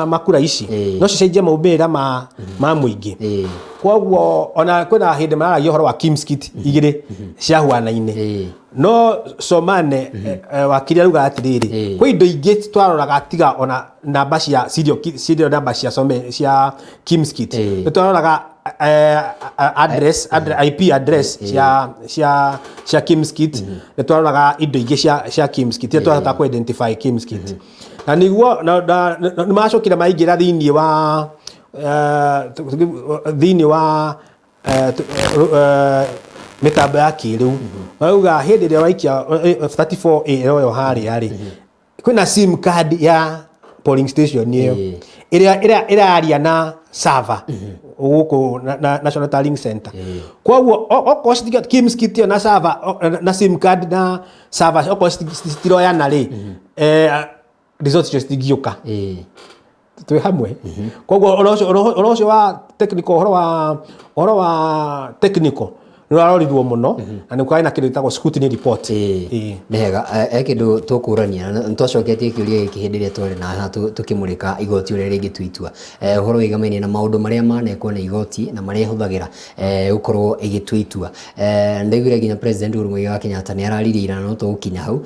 ma kura ici, no cicenjie maumĩrĩra ma mũingĩ. Koguo ona kwĩna hĩndĩ mararagia ũhoro wa KIEMS kit igĩrĩ ciahuanaine, no Somane, wakiri arauga atĩrĩrĩ, kwĩ indo ingĩ twaroraga tiga ona namba cia serial number cia some cia KIEMS kit. Nĩ twaroraga address, IP address cia KIEMS kit, nĩ twaroraga indo ingĩ cia KIEMS kit iria twahota ku identify KIEMS kit, na nĩguo nĩ macokire maingĩra thĩinĩ wa mĩtambo ya kĩrĩu, marauga hĩndĩ ĩrĩa waikia 34A ĩroyo harĩa rĩ, kwĩna sim card ya polling station ĩyo ĩrĩa ĩraria na server gũkũ National Tallying Center. Koguo okorwo KIEMS kit ĩyo na server na sim card na server okorwo citiroyana rĩ, results icio citingĩũka. Twĩ hamwe? Koguo ũhoro ũcio wa technical, ũhoro wa technical nĩ ũrarorirwo mũno, na nĩ kwarĩ na kĩndũ gĩtagwo scrutiny report. Nĩ hega. He kĩndũ tũkũrania na nĩ twacoketie kĩũria gĩkĩ hĩndĩ ĩrĩa twarĩ na haha tũkĩmũrĩka igoti ũrĩa rĩngĩtua itua, ũhoro wĩgamainie na maũndũ marĩa manekwo nĩ igoti na marĩa ĩhũthagĩra gũkorwo ĩgĩtua itua. Ndaiguire nginya President Uhuru Muigai wa Kenyatta nĩ araririe ira, no tũgũkinya hau,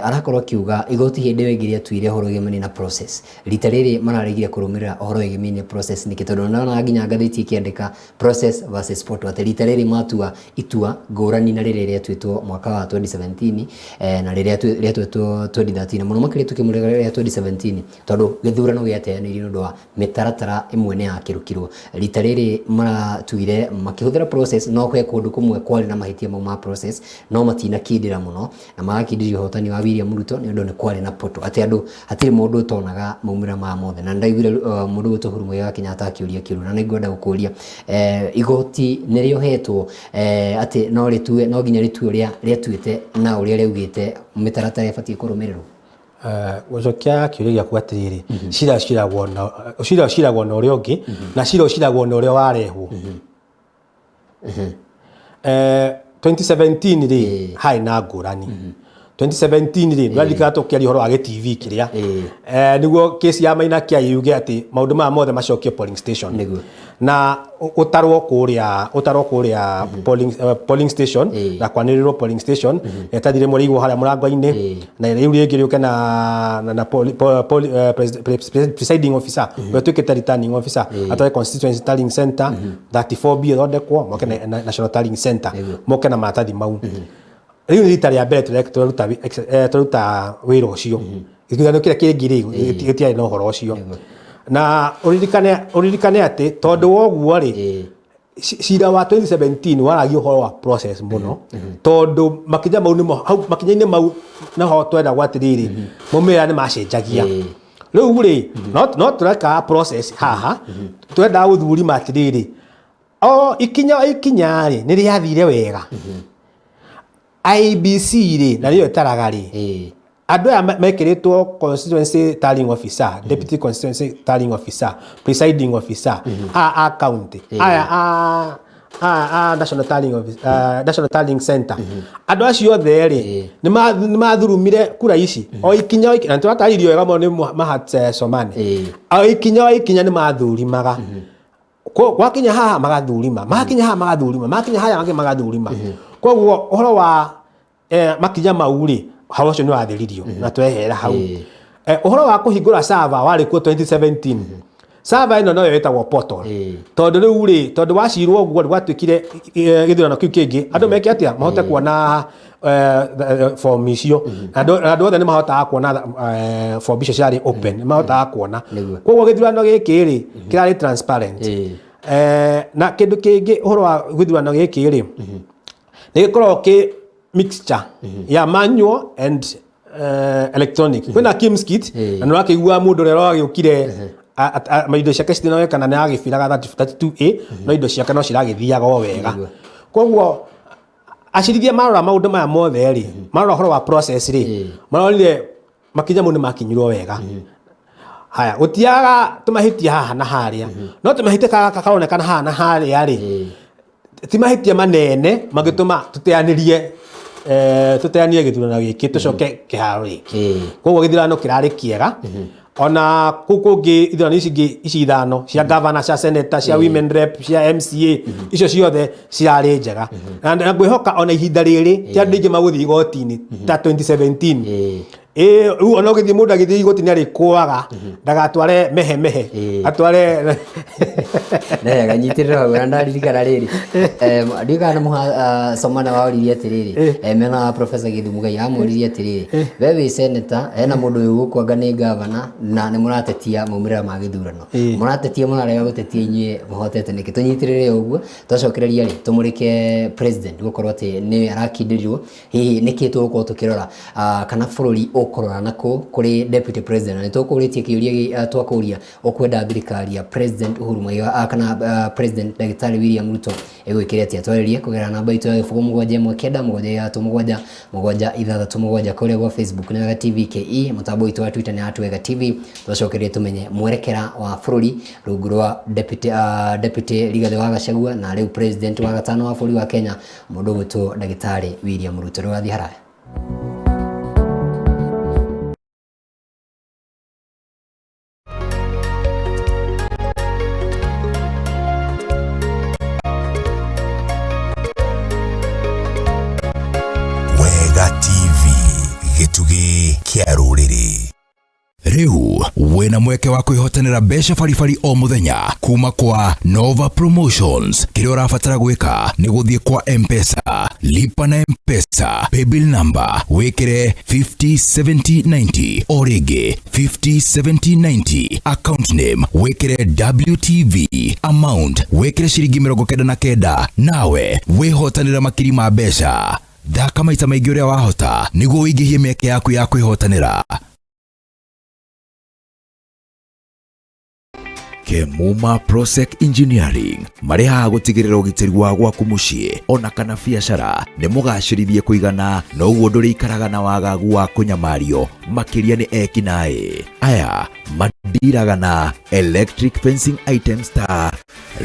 arakorwo akiuga igoti hĩndĩ ĩyo ĩngĩ rĩatuire ũhoro wĩgamainie na process, rita rĩrĩ mararegire kũrũmĩrĩra ũhoro wĩgamainie process nĩkĩ? Tondũ ndonaga nginya ngathĩti ĩkĩandĩka process versus portal, atĩ rita rĩrĩ matua itua ngũrani na rĩrĩa rĩatuĩtwo mwaka wa 2017 na rĩrĩa rĩatuĩtwo 2013, mũno makĩria tũkĩmũrĩka rĩa 2017, tondũ gĩthurano gĩateanĩirio nĩ ũndũ wa mĩtaratara ĩmwe nĩ yakĩrũkirwo. Rita rĩrĩ maratuire makĩhũthĩra process, no he kũndũ kũmwe kwarĩ na mahĩtia mau ma process, no matinakindĩra mũno na magakindĩria ũhotani wa William Ruto nĩ ũndũ nĩ kwarĩ na portal, atĩ andũ hatirĩ mũndũ ũtonaga maumĩrĩra maya mothe. Na ndaiguire mũndũ gwĩtwo Uhuru Muigai wa Kenyatta akĩũria kĩũria, na nĩngwenda gũkũria, igoti nĩ rĩohetwo atĩ no rĩtue, no nginya rĩtue ũrĩa rĩatuĩte na ũrĩa rĩaugĩte mĩtaratara ĩbatiĩ kũrũmĩrĩrwo? Gũcokia kĩũria gĩaku atĩrĩrĩ, cira ũciragwo na cira ũciragwo na ũrĩa ũngĩ, na cira ũciragwo na ũrĩa warehwo. 2017 rĩ, harĩ na ngũrani. 2017 rĩ, ndũraririkana tũkĩaria ũhoro wa gĩ-TV kĩrĩa nĩguo kesi ya Maina Kĩai yuge atĩ maũndũ maya mothe macokio polling station na ũtarwo kũrĩa polling station na kwanĩrĩrwo polling station, rĩtathi rĩmwe rĩigwo harĩa mũrango-inĩ na rĩu rĩngĩ rĩũke na presiding officer ũrĩa ũtuĩkĩte returning officer atware constituency tallying center, 34B ĩthondekwo, moke na National Tallying Center, moke na maratathi mau. Rĩu nĩ rita rĩa mbere tũraruta wĩra ũcio. Gĩthurano kĩrĩa kĩngĩ rĩ, gĩtiarĩ na ũhoro ũcio. Na ũririkane atĩ tondũ wa ũguo rĩ, cira wa 2017 waragia ũhoro wa process mũno, tondũ makinya mau nĩmo hau makinya-inĩ mau naho tweragwo atĩrĩrĩ, maumĩrĩra nĩ macenjagia. Rĩu rĩ, no tũreka process haha, twendaga gũthurima atĩrĩrĩ, o ikinya o ikinya rĩ, nĩ rĩathire wega. IEBC rĩ, na nĩyo ĩtaraga rĩ, andũ aya mekĩrĩtwo constituency tallying officer, deputy constituency tallying officer, presiding officer, a county, aya a national tallying office, national tallying center, andũ acio othe rĩ, nĩ mathurumire kura ici o ikinya o ikinya, na tũratarĩirio wega mũno nĩ Mahat Somane. O ikinya o ikinya nĩ mathurimaga. Gwakinya haha magathurima, makinya haha magathurima, makinya haya mangĩ magathurima. Koguo ũhoro wa makinya mau rĩ, ũhoro ũcio nĩ watheririo na twehera hau. Ũhoro wa kũhingũra server warĩ kuo 2017. Server ĩno noyo ĩtagwo portal. Tondũ rĩu rĩ, tondũ wacirwo ũguo gwatuĩkire gĩthurano kĩu kĩngĩ andũ meke atĩa mahote kuona form icio. Andũ othe nĩ mahotaga kuona form icio ciarĩ open, nĩ mahotaga kuona. Koguo gĩthurano gĩkĩ rĩ, kĩrarĩ transparent. Na kĩndũ kĩngĩ ũhoro wa gĩthurano gĩkĩ rĩ, nĩ gĩkoragwo kĩ mixture ya manual and electronic. Kwĩna KIEMS kit, na nĩ ũrakĩigua mũndũ ũrĩa ũragĩũkire indo ciake citinonekana nĩ agĩbiraga 32A, no indo ciake no ciragĩthiaga o wega. Koguo acirithia marora maũndũ maya mothe rĩ, marora ũhoro wa process rĩ, maronire makinya mau nĩ makinyirwo wega. Haya, gũtiaga tũmahĩtia haha na harĩa, no tũmahĩtia karonekana haha na harĩa rĩ, ti mahĩtia manene mangĩtũma tũteanĩrie gĩthurano gĩkĩ tũcoke kĩharo rĩngĩ. Koguo gĩthurano kĩrarĩ kĩega. Ona kũu kũngĩ ithurano ici ingĩ ici ithano cia governor, cia senator, cia women rep, cia MCA, icio ciothe cirarĩ njega. Na ngwĩhoka ona ihinda rĩrĩ ti andũ aingĩ magũthiĩ igoti-inĩ ta 2017. Rĩu ona ũgĩthiĩ mũndũ agĩthiĩ igoti-inĩ arĩkũaga ndagatware mehe mehe, atware. Nĩwega, nyitĩrĩra hau. Na ndaririkana rĩrĩ, ndiũĩ kana nĩ Somana waoririe atĩrĩrĩ, mena wa Professor Githu Muigai amũririe atĩrĩrĩ, we wĩ senator, hena mũndũ wĩ gũkũ anga nĩ governor, na nĩ mũratetia maumĩrĩra ma gĩthurano, mũratetia, mũrarega gũtetia inyuĩ mũhotete nĩkĩ? Tũnyitĩrĩre ũguo, twacokereria rĩ, tũmũrĩke president gũkorwo atĩ nĩ arakindĩrirwo. Hihi nĩkĩ tũgũkorwo tũkĩrora, kana bũrũri ũkũrora nakũ kũrĩ deputy president? Na nĩ tũkũrĩtie kĩũria, twakũria ũkwenda thirikari ya President Uhuru Muigai kana President Ndagĩtarĩ William Ruto ĩgwĩkĩre atĩa? Twarĩrie kũgerera namba itũ ya 0719767767 kũrĩa gwa Facebook nĩ Wega TV KE, mũtambo witũ wa Twitter nĩ at Wega TV. Twacokerie tũmenye mwerekera wa bũrũri rungu rwa deputy Rigathĩ wa Gachagua na rĩu president wa gatano wa bũrũri wa Kenya, mũndũ ũgwĩtwo Ndagĩtarĩ William Ruto. Rĩu athiĩ haraya. Wega TV, gĩtugĩ kĩa rũrĩrĩ. Rĩu wĩna mweke wa kwĩhotanĩra mbeca baribari o mũthenya kuma kwa Nova Promotions. Kĩrĩa ũrabatara gwĩka nĩ gũthiĩ kwa M-Pesa, lipa na M-Pesa, paybill number wĩkĩre 507090, o rĩngĩ 507090, account name wĩkĩre WTV, amount wĩkĩre ciringi 99, nawe wĩhotanĩra makiri ma mbeca. Thaka maita maingĩ ũrĩa wahota nĩguo ũingĩhie mĩeke yaku ya kwĩhotanĩra. Kemuma Prosec Engineering marĩ haha gũtigĩrĩra ũgitĩri wa gwaku mũciĩ ona kana biacara nĩ mũgacĩrithie kũigana, noguo ndũrĩikaraga na wagagu wa kũnyamario makĩria nĩ ekinaĩ. Aya mandiraga na electric fencing items ta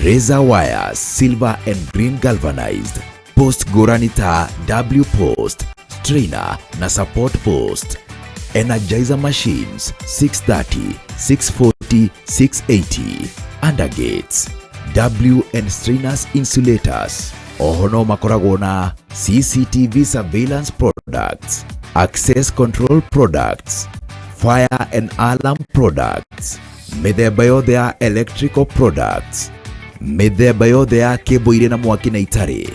razor wires, silver and green galvanized, post ngũrani ta W post, strainer na support post, energizer machines 630, 640, 680, undergates, W and strainers insulators. Oho no makoragwo na CCTV surveillance products, access control products, fire and alarm products, mĩthemba yothe ya electrical products, mĩthemba yothe ya kĩmbo irĩ na mwaki na itarĩ.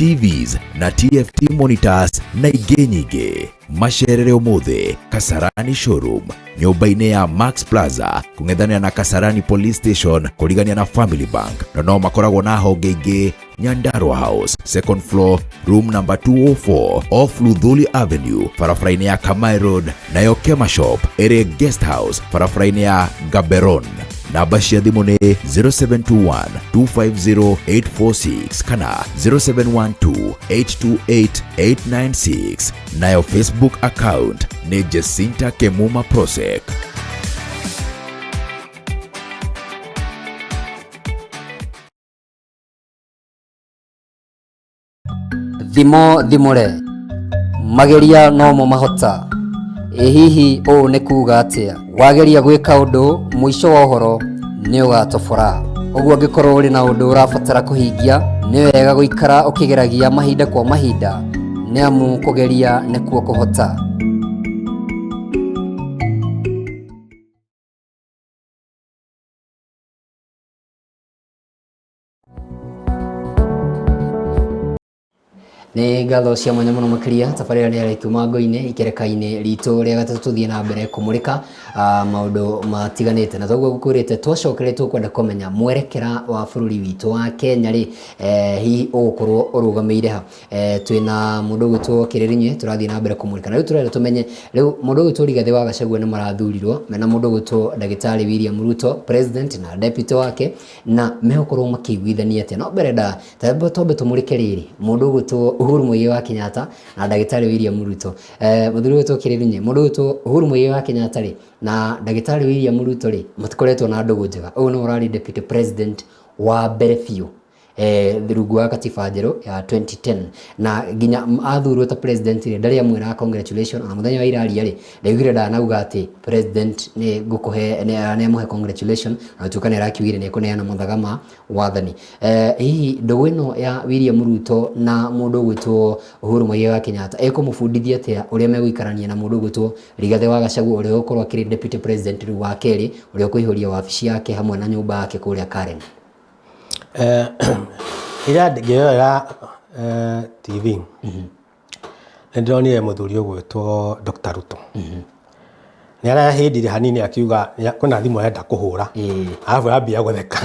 TVs na TFT monitors na ingĩ nyingĩ. Macerere ũmũthĩ Kasarani showroom nyũmba-inĩ ya Max Plaza kũng'ethanĩra na Kasarani Police Station kũrigania na Family Bank, na no makoragwo na honge ingĩ Nyandarua House, second floor, room number 204 off Luthuli Avenue, barabara-inĩ ya Kamai Road, nayo Kema Shop ĩrĩ Guest House barabara-inĩ ya Gaborone. Namba cia thimũ nĩ 0721 250 846 kana 0712 828 896, nayo Facebook account nĩ Jacinta Kemuma Prosec. Thimo thimũre, mageria nomo mahota. Ĩ hihi ũũ nĩ kuga atĩa? Wageria gwĩka ũndũ, mũico wa ũhoro nĩ ũgatobora. Ũguo angĩkorwo ũrĩ na ũndũ ũrabatara kũhingia, nĩ wega gũikara ũkĩgeragia mahinda kwa mahinda, nĩ amu kũgeria nĩkuo kũhota. Nĩ ngatho cia mwanya mũno makĩria tabarĩra nĩ yarĩ kuma ngo-inĩ ikereka-inĩ ritũ rĩa gatatũ tũthiĩ na mbere kũmũrĩka maũndũ matiganĩte na toguo ngũkwĩrĩte twacokere tũkwenda kũmenya mwerekera wa bũrũri witũ wa Kenya rĩ, hihi ũgũkorwo ũrũgamĩire ha. Twĩna mũndũ ũgwĩtwo Kĩrĩrĩnyue tũrathiĩ na mbere kũmũrĩka na rĩu tũrenda tũmenye rĩu mũndũ ũgwĩtwo Rigathĩ wa Gachagua nĩ marathurirwo mena mũndũ ũgwĩtwo ndagĩtarĩ William Ruto president na deputy wake na megũkorwo makĩiguithania atĩa. No mbere nda twambe tũmũrĩke rĩrĩ mũndũ ũgwĩtwo Uhuru Muigai wa Kenyatta na ndagĩtarĩ William Ruto. Mũthuri ũgwĩtwo Kĩrĩrĩnyue, mũndũ ũgwĩtwo Uhuru Muigai wa Kenyatta rĩ na ndagĩtarĩ William Ruto rĩ matikoretwo na ndũgũ njega. Ũyũ nĩwe ũrarĩ deputy president wa mbere biũ rungu wa katiba njerũ ya 2010 na nginya athurwo ta president rĩ ndarĩ amwĩra congratulation ona mũthenya wa iraria rĩ ndaiguire ndanauga atĩ president nĩ ngũkũhe nĩ amũhe congratulation ona gũtuĩka nĩ arakiugire nĩ ekũneana mathaga ma wathani. Hihi ndũgũ ĩno ya William Ruto na mũndũ ũgwĩtwo Uhuru Muigai wa Kenyatta ĩkũmũbundithia atĩa ũrĩa megũikarania na mũndũ ũgwĩtwo Rigathĩ wa Gachagua ũrĩa ũgũkorwo akĩrĩ deputy president rĩu wa kerĩ ũrĩa ũkũihũria wabici yake hamwe na nyũmba yake kũrĩa Karen? Ira ngĩrorera TV nĩ ndĩronire mũthuri ũgwĩtwo Dr. Ruto. Nĩ arahĩndire hanini akiuga kwĩna thimũ arenda kũhũra arabu ambia gũtheka.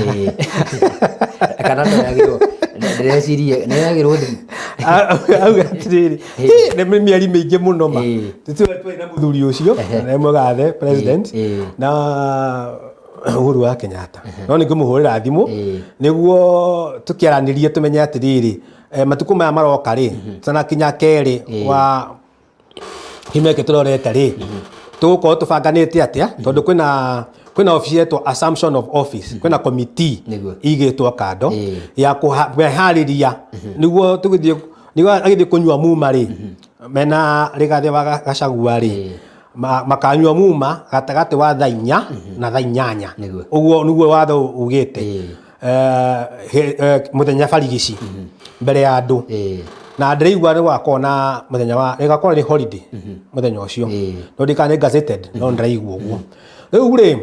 Kana ndoyagĩrwo, ndĩreciria nĩoyagĩrwo thimũ. Auga atĩrĩrĩ, nĩ mĩeri mĩingĩ mũno ma tũtiũĩ twarĩ na mũthuri ũcio na nĩ mũgathe president na Uhuru wa Kenyatta no nĩ ngũmũhũrĩra thimũ nĩguo tũkĩaranĩrie tũmenye atĩrĩrĩ, matukũ maya maroka rĩ, tũtanakinya kerĩ wa kiumia gĩkĩ tũrorete rĩ, tũgũkorwo tũbanganĩte atĩa, tondũ kwĩna obici yetwo assumption of office, kwĩna committee igĩtwo kando ya kwĩharĩria nĩguo tũgĩthiĩ, nĩguo agĩthiĩ kũnyua muma rĩ, mena Rigathĩ wa Gachagua rĩ, makanyua muma gatagatĩ wa thaa 4 na thaa 8. Ũguo nĩguo watho ugĩte. Mũthenya barigici mbere ya andũ. Na ndĩraigua nĩ gũgakorwo na mũthenya wa ĩgakorwo nĩ holiday mũthenya ũcio. No ndikana nĩ gazetted no ndĩraigua ũguo. Rĩu rĩ,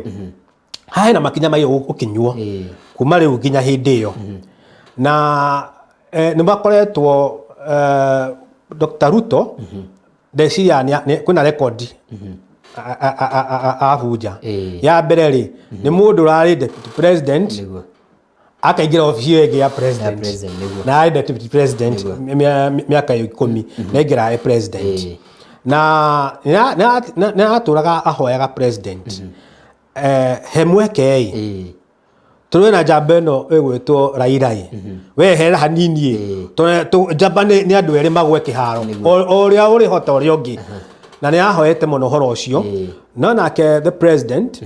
haha hena makinya maigũ gũkinywo kuma rĩu nginya hĩndĩ ĩyo. Na nĩ makoretwo Dr. Ruto ndeciria kwĩna rekondi abunja. Ya mbere rĩ, nĩ mũndũ ũrarĩ deputy president akaingĩra obici ĩyo ĩngĩ ya president, na arĩ deputy president mĩaka 10 na aingĩra e president na nĩ aratũraga ahoyaga president he mweke ĩ tũrũe na njamba ĩno ĩgwĩtwo Raila ĩ, weherera hanini ĩ, njamba nĩ andũ erĩ magwe kĩharo, o ũrĩa ũrĩhota ũrĩa ũngĩ, na nĩ ahoete mũno ũhoro ũcio. No nake the president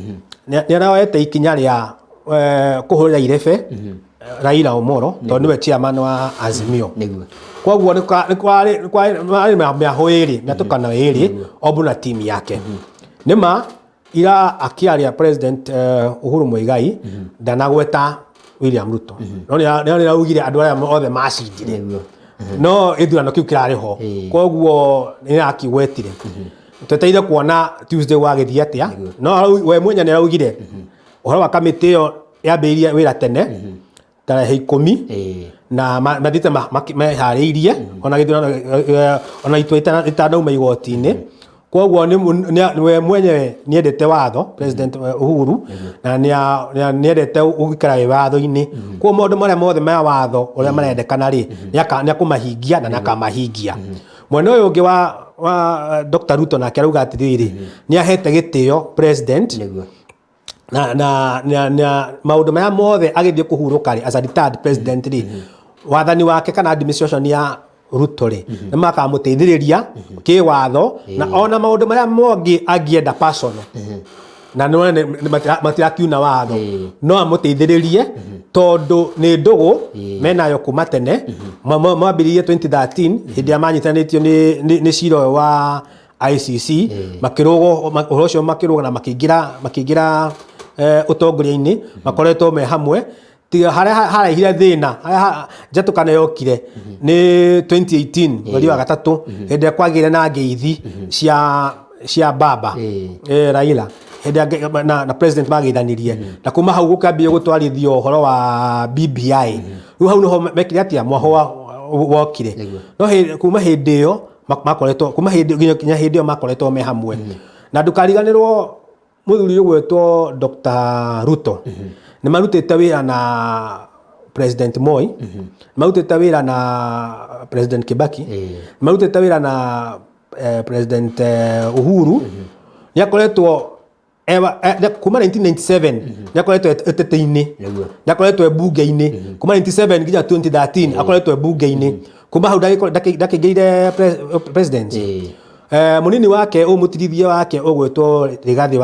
nĩ aroete ikinya rĩa kũhũrĩra irebe Raila Omolo tondũ nĩwe chairman wa Azimio. Koguo nĩ kwarĩ mĩahũ ĩrĩ, mĩatũkano ĩrĩ, Obu na timu yake. Nĩ ma ira akĩaria president Uhuru Muigai ndanagweta William Ruto, no nĩ araugire andũ arĩa othe macindire no gĩthurano kĩu kĩrarĩ ho, koguo nĩ arakĩgwetire. Twetereire kuona Tuesday gwagĩthiĩ atĩa, no we mwenye nĩ araugire ũhoro wa kamĩtĩ ĩyo yambĩrĩirie wĩra tene tarehe 10. Na mathiĩte meharĩirie ona gĩthurano, ona itua itanauma igoti-inĩ. Koguo we mwenyewe nĩendete watho, President Uhuru, na nĩendete gũikara wĩ watho-inĩ. Koguo maũndũ marĩa mothe ma watho ũrĩa marendekana rĩ, nĩakũmahingia na nĩakamahingia. Mwena ũyũ ũngĩ wa Dr. Ruto nake arauga atĩrĩrĩ, nĩahete gĩtĩo president na maũndũ marĩa mothe agĩthiĩ kũhurũka rĩ, as a retired president rĩ, wathani wake kana administration ya Ruto rĩ, nĩ makamũteithĩrĩria kĩwatho na ona maũndũ marĩa mongĩ angĩenda personal, na nĩ wone matirakiuna watho, no amũteithĩrĩrie tondũ nĩ ndũgũ menayo kuma tene. Mwambĩrĩirie 2013 hĩndĩ ĩrĩa manyitanĩtio nĩ cira ũyũ wa ICC, makĩrũgwo ũhoro ũcio, makĩrũga na makĩingĩra ũtongoria-inĩ. Makoretwo me hamwe tiga harĩa haraihire thĩna, harĩa njatũkano yokire nĩ 2018 mweri wa gatatũ, hĩndĩ ĩrĩa kwagĩire na ngeithi cia baba Raila, hĩndĩ ĩrĩa na president mageithanirie, na kuma hau gũkĩambia gũtwarithio ũhoro wa BBI. Rĩu hau nĩho mekire atĩa mwaho wokire. No kuma hĩndĩ ĩyo makoretwo, kuma hĩndĩ nginya hĩndĩ ĩyo makoretwo me hamwe. Na ndũkariganĩrwo mũthuri ũgwĩtwo Dr. Ruto nĩ marutĩte wĩra na President Moi, nĩ marutĩte wĩra na President Kibaki, nĩ marutĩte wĩra na President Uhuru. Nĩ akoretwo kuma 1997 nĩ akoretwo ũteti-inĩ, nĩ akoretwo e bunge-inĩ kuma 97 nginya 2013, akoretwo e bunge-inĩ. Kuma hau ndakĩingĩrire president. Mũnini wake, ũmũtirithie wake ũgwĩtwo Rigathĩ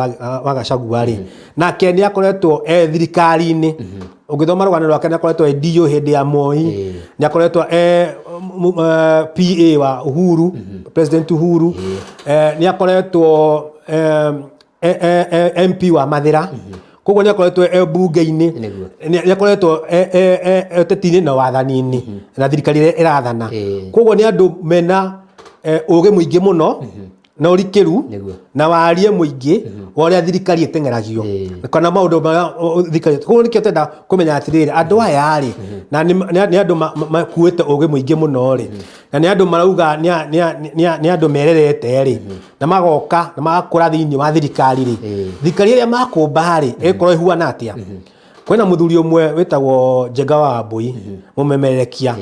wa Gachagua rĩ, nake nĩ akoretwo e thirikari-inĩ. Ũngĩthoma rũgano rwake, nĩ akoretwo e DO hĩndĩ ya Moi, nĩ akoretwo e PA wa Uhuru, President Uhuru, nĩ akoretwo MP wa Mathĩra. Koguo nĩ akoretwo e bunge-inĩ, nĩ akoretwo e ũteti-inĩ na wathani-inĩ na thirikari ĩrĩa ĩrathana. Koguo nĩ andũ mena ũgĩ mũingĩ mũno na ũrikĩru na warie mũingĩ wa ũrĩa thirikari ĩteng'eragio kana maũndũ marĩa thirikari. Koguo nĩkĩo tenda kũmenya atĩrĩrĩ, andũ aya rĩ, na nĩ andũ makuĩte ũgĩ mũingĩ mũno rĩ, na nĩ andũ marauga nĩ andũ mererete rĩ, na magoka na magakũra thĩinĩ wa thirikari rĩ, thirikari ĩrĩa makũmba rĩ, ĩgũkorwo ĩhuana atĩa? Kwĩna mũthuri ũmwe wĩtagwo Njenga wa Wambui, mũmemerekia,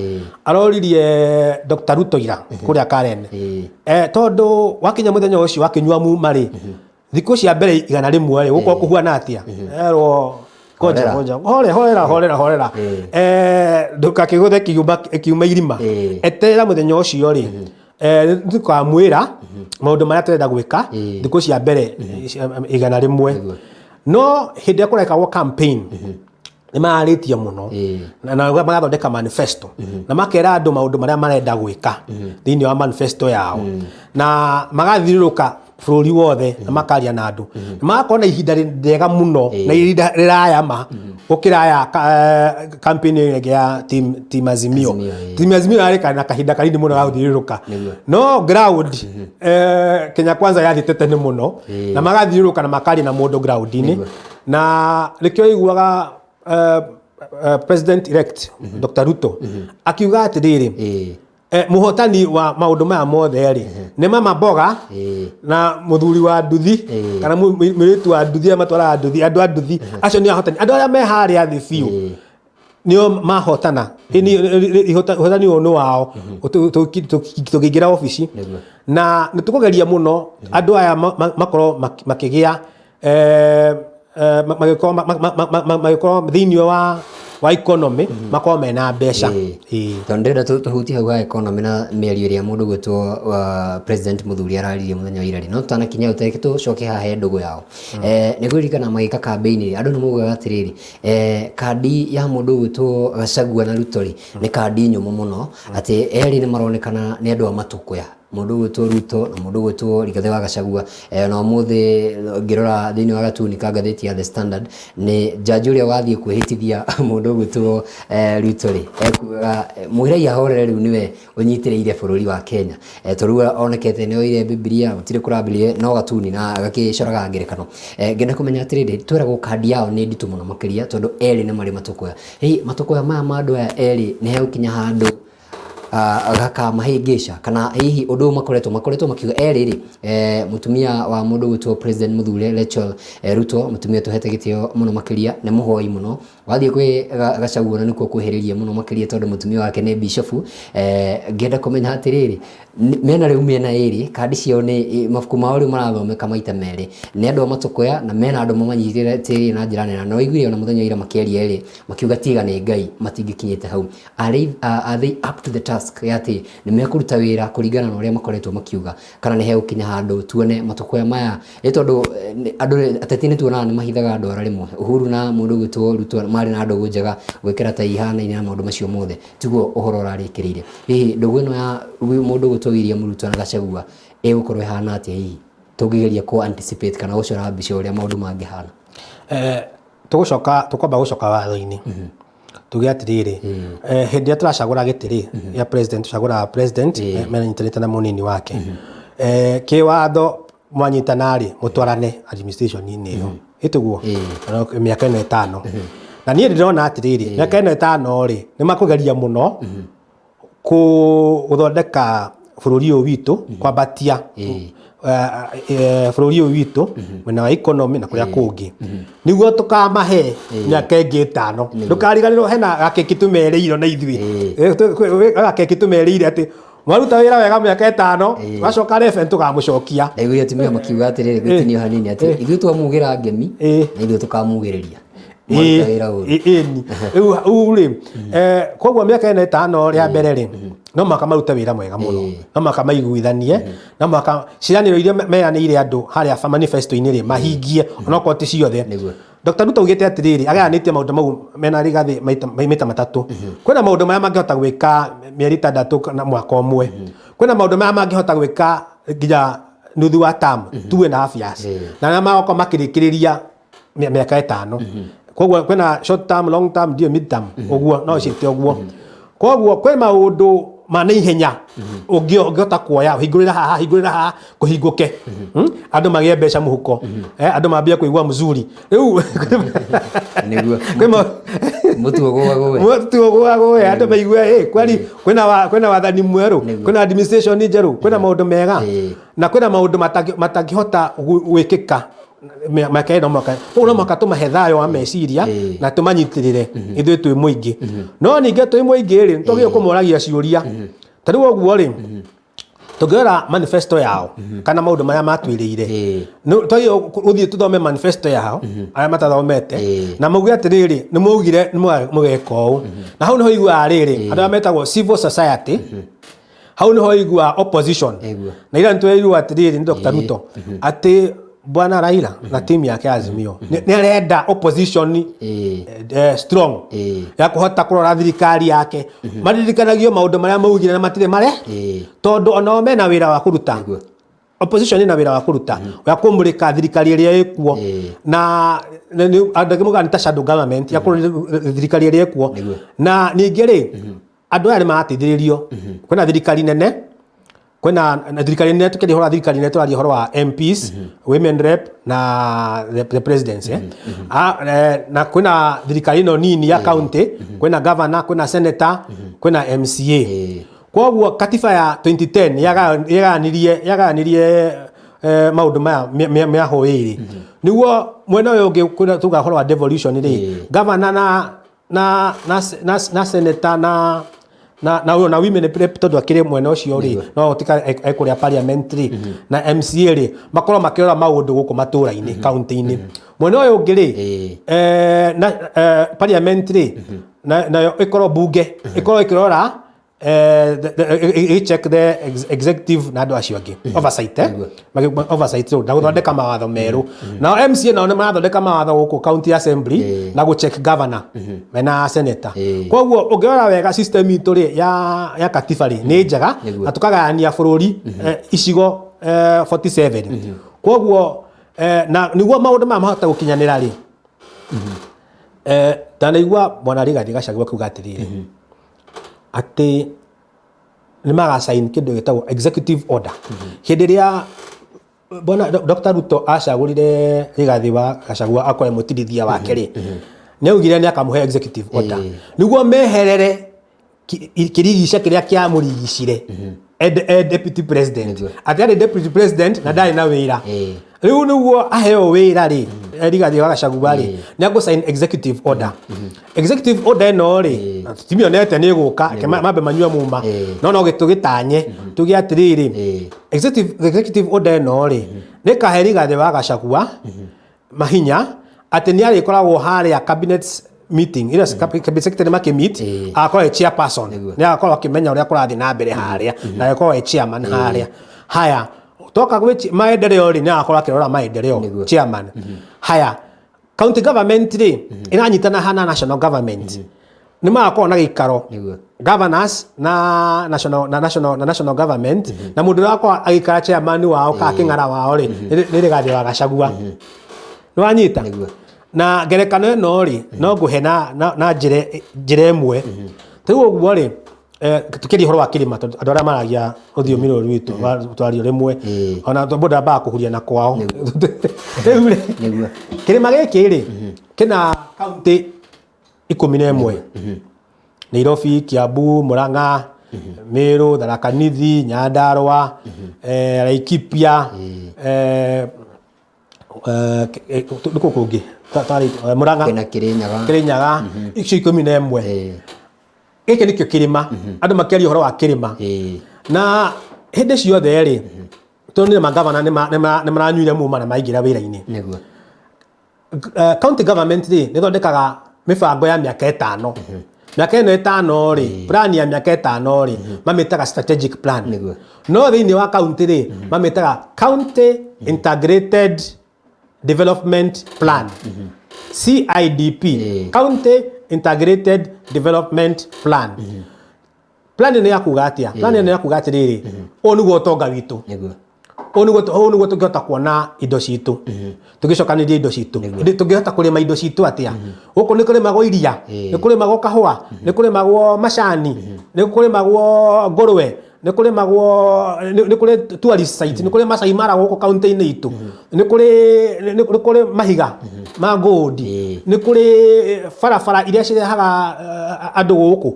aroririe Dr. Ruto ira kũrĩa Karen, tondũ wakinya mũthenya ũcio wakĩnyua muma rĩ, thikũ cia mbere 100 rĩ, gũkorwo kũhuana atĩa? Erwo ngoja, Horera. ngoja, hore horera horera horera, ndũgakĩgũthe kiuma irima, eterera mũthenya ũcio rĩ, nĩtũkamwĩra maũndũ marĩa tũrenda gwĩka thikũ cia mbere 100. No hĩndĩ ĩrĩa kũrekagwo campaign nĩ mararĩtie mũno na magathondeka manifesto na makera andũ maũndũ marĩa marenda gwĩka thĩinĩ wa manifesto yao, na magathiũrũrũka bũrũri wothe na makaria na andũ na magakorwo na ihinda rĩega mũno na ihinda rĩraya ma gũkĩra ya campaign ĩyo ĩngĩ ya team Azimio. Azimio, Team Azimio yarĩ na kahinda kanini mũno ga gũthiũrũrũka, no ground Kenya Kwanza yathiĩte tene mũno na magathiũrũrũka na makaria na mũndũ ground-inĩ. Na nĩkĩo iguaga President elect Dr. Ruto akiuga atĩrĩrĩ, mũhotani wa maũndũ maya mothe rĩ, nĩ mama mboga na mũthuri wa nduthi kana mũirĩtu wa nduthi arĩa matwaraga nduthi, andũ a nduthi acio nĩ ahotani. Andũ arĩa me harĩa thĩ biũ nĩo mahotana. Ũhotani ũyũ nĩ wao tũkĩingĩra obici, na nĩ tũkũgeria mũno andũ aya makorwo makĩgĩa magĩkorwo thĩinĩ wa economy, makorwo mena mbeca. Tondũ ndĩrenda tũhutie hau ha economy na mĩario ĩrĩa mũndũ gwĩtwo president mũthuri araririe mũthenya wa ira rĩ, no tũtanakinya hau, tareke tũcoke haha he ndũgũ yao. Nĩ ngũririkana magĩka campaign rĩ, andũ nĩ maugaga atĩrĩrĩ, kandi ya mũndũ ũgwĩtwo Gachagua na Ruto rĩ, nĩ kandi nyũmũ mũno, atĩ erĩ nĩ maronekana nĩ andũ a matũkũya. Mũndũ ũgwĩtwo Ruto na mũndũ ũgwĩtwo Rigathĩ wa Gachagua. Na ũmũthĩ ngĩrora thĩinĩ wa gatuni ka ngathĩti ya The Standard, nĩ jaji ũrĩa wathiĩ kwĩhĩtithia mũndũ ũgwĩtwo Ruto rĩ, ekugaga mwĩrei ahorere, rĩu nĩwe ũnyitĩrĩire bũrũri wa Kenya. Tondũ rĩu onekete nĩ oire Bibilia, gũtirĩ kũrambĩrĩria no gatuni na gakĩcoraga ngerekano. Ngĩenda kũmenya atĩrĩrĩ, tweragwo kandi yao nĩ nditũ mũno makĩria tondũ erĩ nĩ marĩ matũkũya. Hihi matũkũya maya ma andũ aya erĩ nĩ hegũkinya handũ gakamahĩngĩca, kana hihi ũndũ ũyũ makoretwo makiuga erĩ rĩ, mũtumia wa mũndũ ũgwĩtwo President mũthure Rachel Ruto, mũtumia tũhete gĩtĩo mũno makĩria, nĩ mũhoi mũno, wathiĩ kwĩ Gachagua na nĩkuo kwĩhĩrĩria mũno makĩria tondũ mũtumia wake nĩ bishofu. Ngĩenda kũmenya atĩrĩrĩ, mena rĩu mĩena ĩrĩ kandi ciao nĩ mabuku mao rĩu marathomeka maita merĩ nĩ andũ a matũkũya, na mena andũ mamanyitĩte na njĩra nene, na waiguire ona mũthenya wa ira makĩaria erĩ makiuga tiga nĩ Ngai matingĩkinyĩte hau. Are they up to the task ya atĩ nĩ mekũruta wĩra kũringana na ũrĩa makoretwo makiuga, kana nĩ hegũkinya handũ tuone matũkũya maya? Nĩ tondũ andũ ateti nĩ tuonaga nĩ mahithaga ndwara rĩmwe. Uhuru na mũndũ ũgwĩtwo Ruto marĩ na ndũgũ njega gwĩkĩra tai ihanaine na maũndũ macio mothe, tiguo ũhoro ũrarĩkĩrĩire. Hihi ndũgũ ĩno ya mũndũ ũgwĩtwo William Ruto na Gachagua ĩgũkorwo ĩhana atĩa, hihi tũngĩgeria kũ anticipate kana gũcora mbica ũrĩa maũndũ mangĩhana? Tũgũcoka, tũkwamba gũcoka watho-inĩ, tuge atĩrĩrĩ, hĩndĩ ĩrĩa tũracagũra gĩtĩ rĩ gĩa president, tũcagũraga president menyitanĩte na mũnini wake. Kĩwatho mwanyitana rĩ, mũtwarane administration-inĩ ĩyo ĩtĩguo mĩaka ĩno 5. Na niĩ ndĩrona atĩrĩrĩ, mĩaka ĩno 5 rĩ, nĩ makũgeria mũno gũthondeka bũrũri ũyũ witũ, kwambatia bũrũri ũyũ witũ mwena wa economy na kũrĩa kũngĩ, nĩguo tũkamahe mĩaka ĩngĩ 5. Ndũkariganĩrwo hena gakeki tũmerĩirwo na ithuĩ. Gakeki tũmerĩire atĩ mwaruta wĩra wega mĩaka 5, wacoka rebe tũkamũcokia. Ndaiguire atumia makiuga atĩrĩrĩ, gwĩtinio hanini, atĩ ithuĩ twamugĩra ngemi na ithuĩ tũkamugĩrĩria mwaruta wĩra ũru. Ĩni rĩu rĩ, koguo mĩaka ĩno 5 rĩa mbere rĩ, no mũhaka marute wĩra mwega mũno, no mũhaka maiguithanie, no mũhaka ciĩranĩro iria meranĩire andũ harĩa manifesto-inĩ rĩ mahingie, onokorwo ti ciothe. Dr. Ruto augĩte atĩrĩrĩ, agayanĩtie maũndũ mau mena Rigathĩ maita matatũ. Kwĩna maũndũ marĩa mangĩhota gwĩka mĩeri 6 kana mwaka ũmwe, kwĩna maũndũ marĩa mangĩhota gwĩka nginya nuthu wa term, 2.5 years, na arĩa magokorwo makĩrĩkĩrĩria mĩaka 5. Koguo kwĩna short term, long term, ndio mid term, ũguo no ciĩte ũguo. Koguo kwĩ maũndũ ma naihenya ũngĩhota kuoya, hingũrĩra haha, hingũrĩra haha, kũhingũke. Andũ magĩe mbeca mũhuko. Andũ mambie kũigua mzuri rĩu. Nĩguo. Kwĩ mũtu ũgũagũe. Mũtu ũgũagũe, andũ maigue kweli kwĩna wathani mwerũ, kwĩna administration njerũ, kwĩna maũndũ mega. Na kwĩna maũndũ matangĩhota gwĩkĩka mĩaka ĩno mwaka ũguo. No mũhaka tũmahe thayũ wa meciria na tũmanyitĩrĩre ithuĩ twĩ mũingĩ. No ningĩ twĩ mũingĩ rĩ, nĩtwagĩrĩirwo kũmoragia ciũria. Ta rĩu ũguo rĩ, tũngĩrora manifesto yao kana maũndũ marĩa matwĩrĩire, twagĩrĩirwo gũthiĩ tũthome manifesto yao, arĩa matathomete, na mauge atĩrĩrĩ, nĩ maugire nĩ mũgeka ũũ. Na hau nĩho iguaga rĩrĩ, andũ arĩa metagwo civil society, hau nĩho iguaga opposition. Na ira nĩtwerirwo atĩrĩrĩ nĩ Dr. Ruto atĩ bwana Raila na timu yake ya Azimio nĩ arenda opposition strong ya kũhota kũrora thirikari yake, maririkanagio maũndũ marĩa maugire na matirĩ mare, tondũ onao mena wĩra wa kũruta. Opposition ĩna wĩra wa kũruta wa kũmũrĩka thirikari ĩrĩa ĩkuo, na andũ angĩ maugaga nĩ ta shadow government ya kũrora thirikari ĩrĩa ĩkuo. Na ningĩ rĩ, andũ aya nĩ marateithĩrĩrio. Kwĩna thirikari nene, kwĩna na thirikari nene. Tukĩaria ũhoro wa thirikari nene, tũraria ũhoro wa MPs, women rep na the presidency. Na kwĩna thirikari ĩno nini ya county, kwĩna governor, kwĩna senator, kwĩna MCA. Koguo katiba ya 2010 yagayanirie maũndũ maya mĩahũ ĩrĩ, nĩguo mwena ũyũ ũngĩ kwĩna tuga ũhoro wa devolution rĩ, governor na senator na women rep, tondũ akĩrĩ mwena ũcio rĩ, no tika ekũrĩa parliament rĩ, na MCA rĩ, makorwo makĩrora maũndũ gũkũ matũra-inĩ, county-inĩ. Mwena ũyũ ũngĩ rĩ, na parliament rĩ, nayo ĩkorwo bunge ĩkorwo ĩkĩrora Ĩgĩ check the executive na andũ acio angĩ oversight, oversight role na gũthondeka mawatho merũ. Nao MCA nao nĩ marathondeka mawatho gũkũ county assembly na gũ check governor mena senator. Koguo ũngĩrora wega, system itũ rĩ ya katiba rĩ nĩ njega na tũkagayania bũrũri icigo 47. Koguo na nĩguo maũndũ maya mahote gũkinyanĩra rĩ, ndanaigua bwana Rigathĩ Gachagua akiuga atĩrĩrĩ, atĩ nĩ magacain kĩndũ gĩtagwo executive order. Hĩndĩ ĩrĩa bwana Dr. Ruto acagũrire Rigathĩ wa Gachagua akorwo mũtirithia wake rĩ, nĩ augire nĩ akamũhe executive order nĩguo meherere kĩrigica kĩrĩa kĩamũrigicire e deputy president, atĩ arĩ deputy president na ndarĩ na wĩra. Rĩu nĩguo aheo wĩra rĩ, Rigathĩ wa Gachagua rĩ, nĩ agũ sign executive order. Executive order ĩno rĩ, timionete nĩ ĩgũka. Reke mambe manyue muma, no gĩtũgĩtanye tuge atĩrĩrĩ, executive order ĩno rĩ, nĩ kahe Rigathĩ wa Gachagua mahinya atĩ nĩ arĩkoragwo harĩa cabinet meeting ĩrĩa cabinet secretary makĩmeet, agakorwo e chairperson, nĩ agakorwo akĩmenya ũrĩa kũrathiĩ na mbere harĩa na agakorwo e chairman harĩa. Haya, toka gwĩ maendeleo rĩ, nĩ agakorwo akĩrora maendeleo, chairman. Haya, county government rĩ, ĩranyitana hana national government, nĩ magakorwo na gĩikaro governors na national government, na mũndũ ũrĩa akorwo agĩikara chairman wao kana kĩng'ara wao rĩ, nĩ Rigathĩ wa Gachagua. Nĩ wanyita? Na ngerekano ĩno rĩ, no ngũhe na njĩra ĩmwe. Rĩu ũguo rĩ, tukĩria ũhoro wa kĩrĩma, tondũ andũ arĩa maragia rũthiomi rũrũ rwitũ twario rĩmwe, ona mũndũ ambaga kũhuria na kwao. Rĩu rĩ, kĩrĩma gĩkĩ rĩ, kĩna kaunti 11: Nairobi, Kiambu, Murang'a, Meru, Tharaka Nithi, Nyandarua, Laikipia, nĩkũ kũngĩ? Murang'a. Kwĩna Kirinyaga. Kirinyaga. Icio 11. Gĩkĩ nĩkĩo kĩrĩma andũ makĩaria ũhoro wa kĩrĩma. Na hĩndĩ ciothe rĩ, tuonire magavana nĩ maranyuire muma na maingĩra wĩra-inĩ. County government rĩ, nĩ ĩthondekaga mĩbango ya mĩaka 5. Mĩaka ĩno 5 rĩ, plan ya mĩaka 5 rĩ, mamĩtaga strategic plan. No thĩinĩ wa county rĩ, mamĩtaga county integrated development plan, CIDP. County integrated development plan. Plan ĩno ya kuga atĩa? Plan ĩno ya kuga atĩrĩrĩ, ũyũ nĩguo ũtonga witũ, ũũ nĩguo tũngĩhota kuona indo citũ, tũgĩcokanĩria indo citũ. Ĩndĩ tũngĩhota kũrĩma indo citũ atĩa? Gũkũ nĩ kũrĩmagwo iria, nĩ kũrĩmagwo kahũa, nĩ kũrĩmagwo macani, nĩ kũrĩmagwo ngũrwe, nĩ kũrĩmagwo, nĩ kũrĩ tourist site, nĩ kũrĩ Masai Mara gũkũ kaunti-inĩ itũ, nĩ kũrĩ mahiga ma gold, nĩ kũrĩ barabara iria cirehaga andũ gũkũ.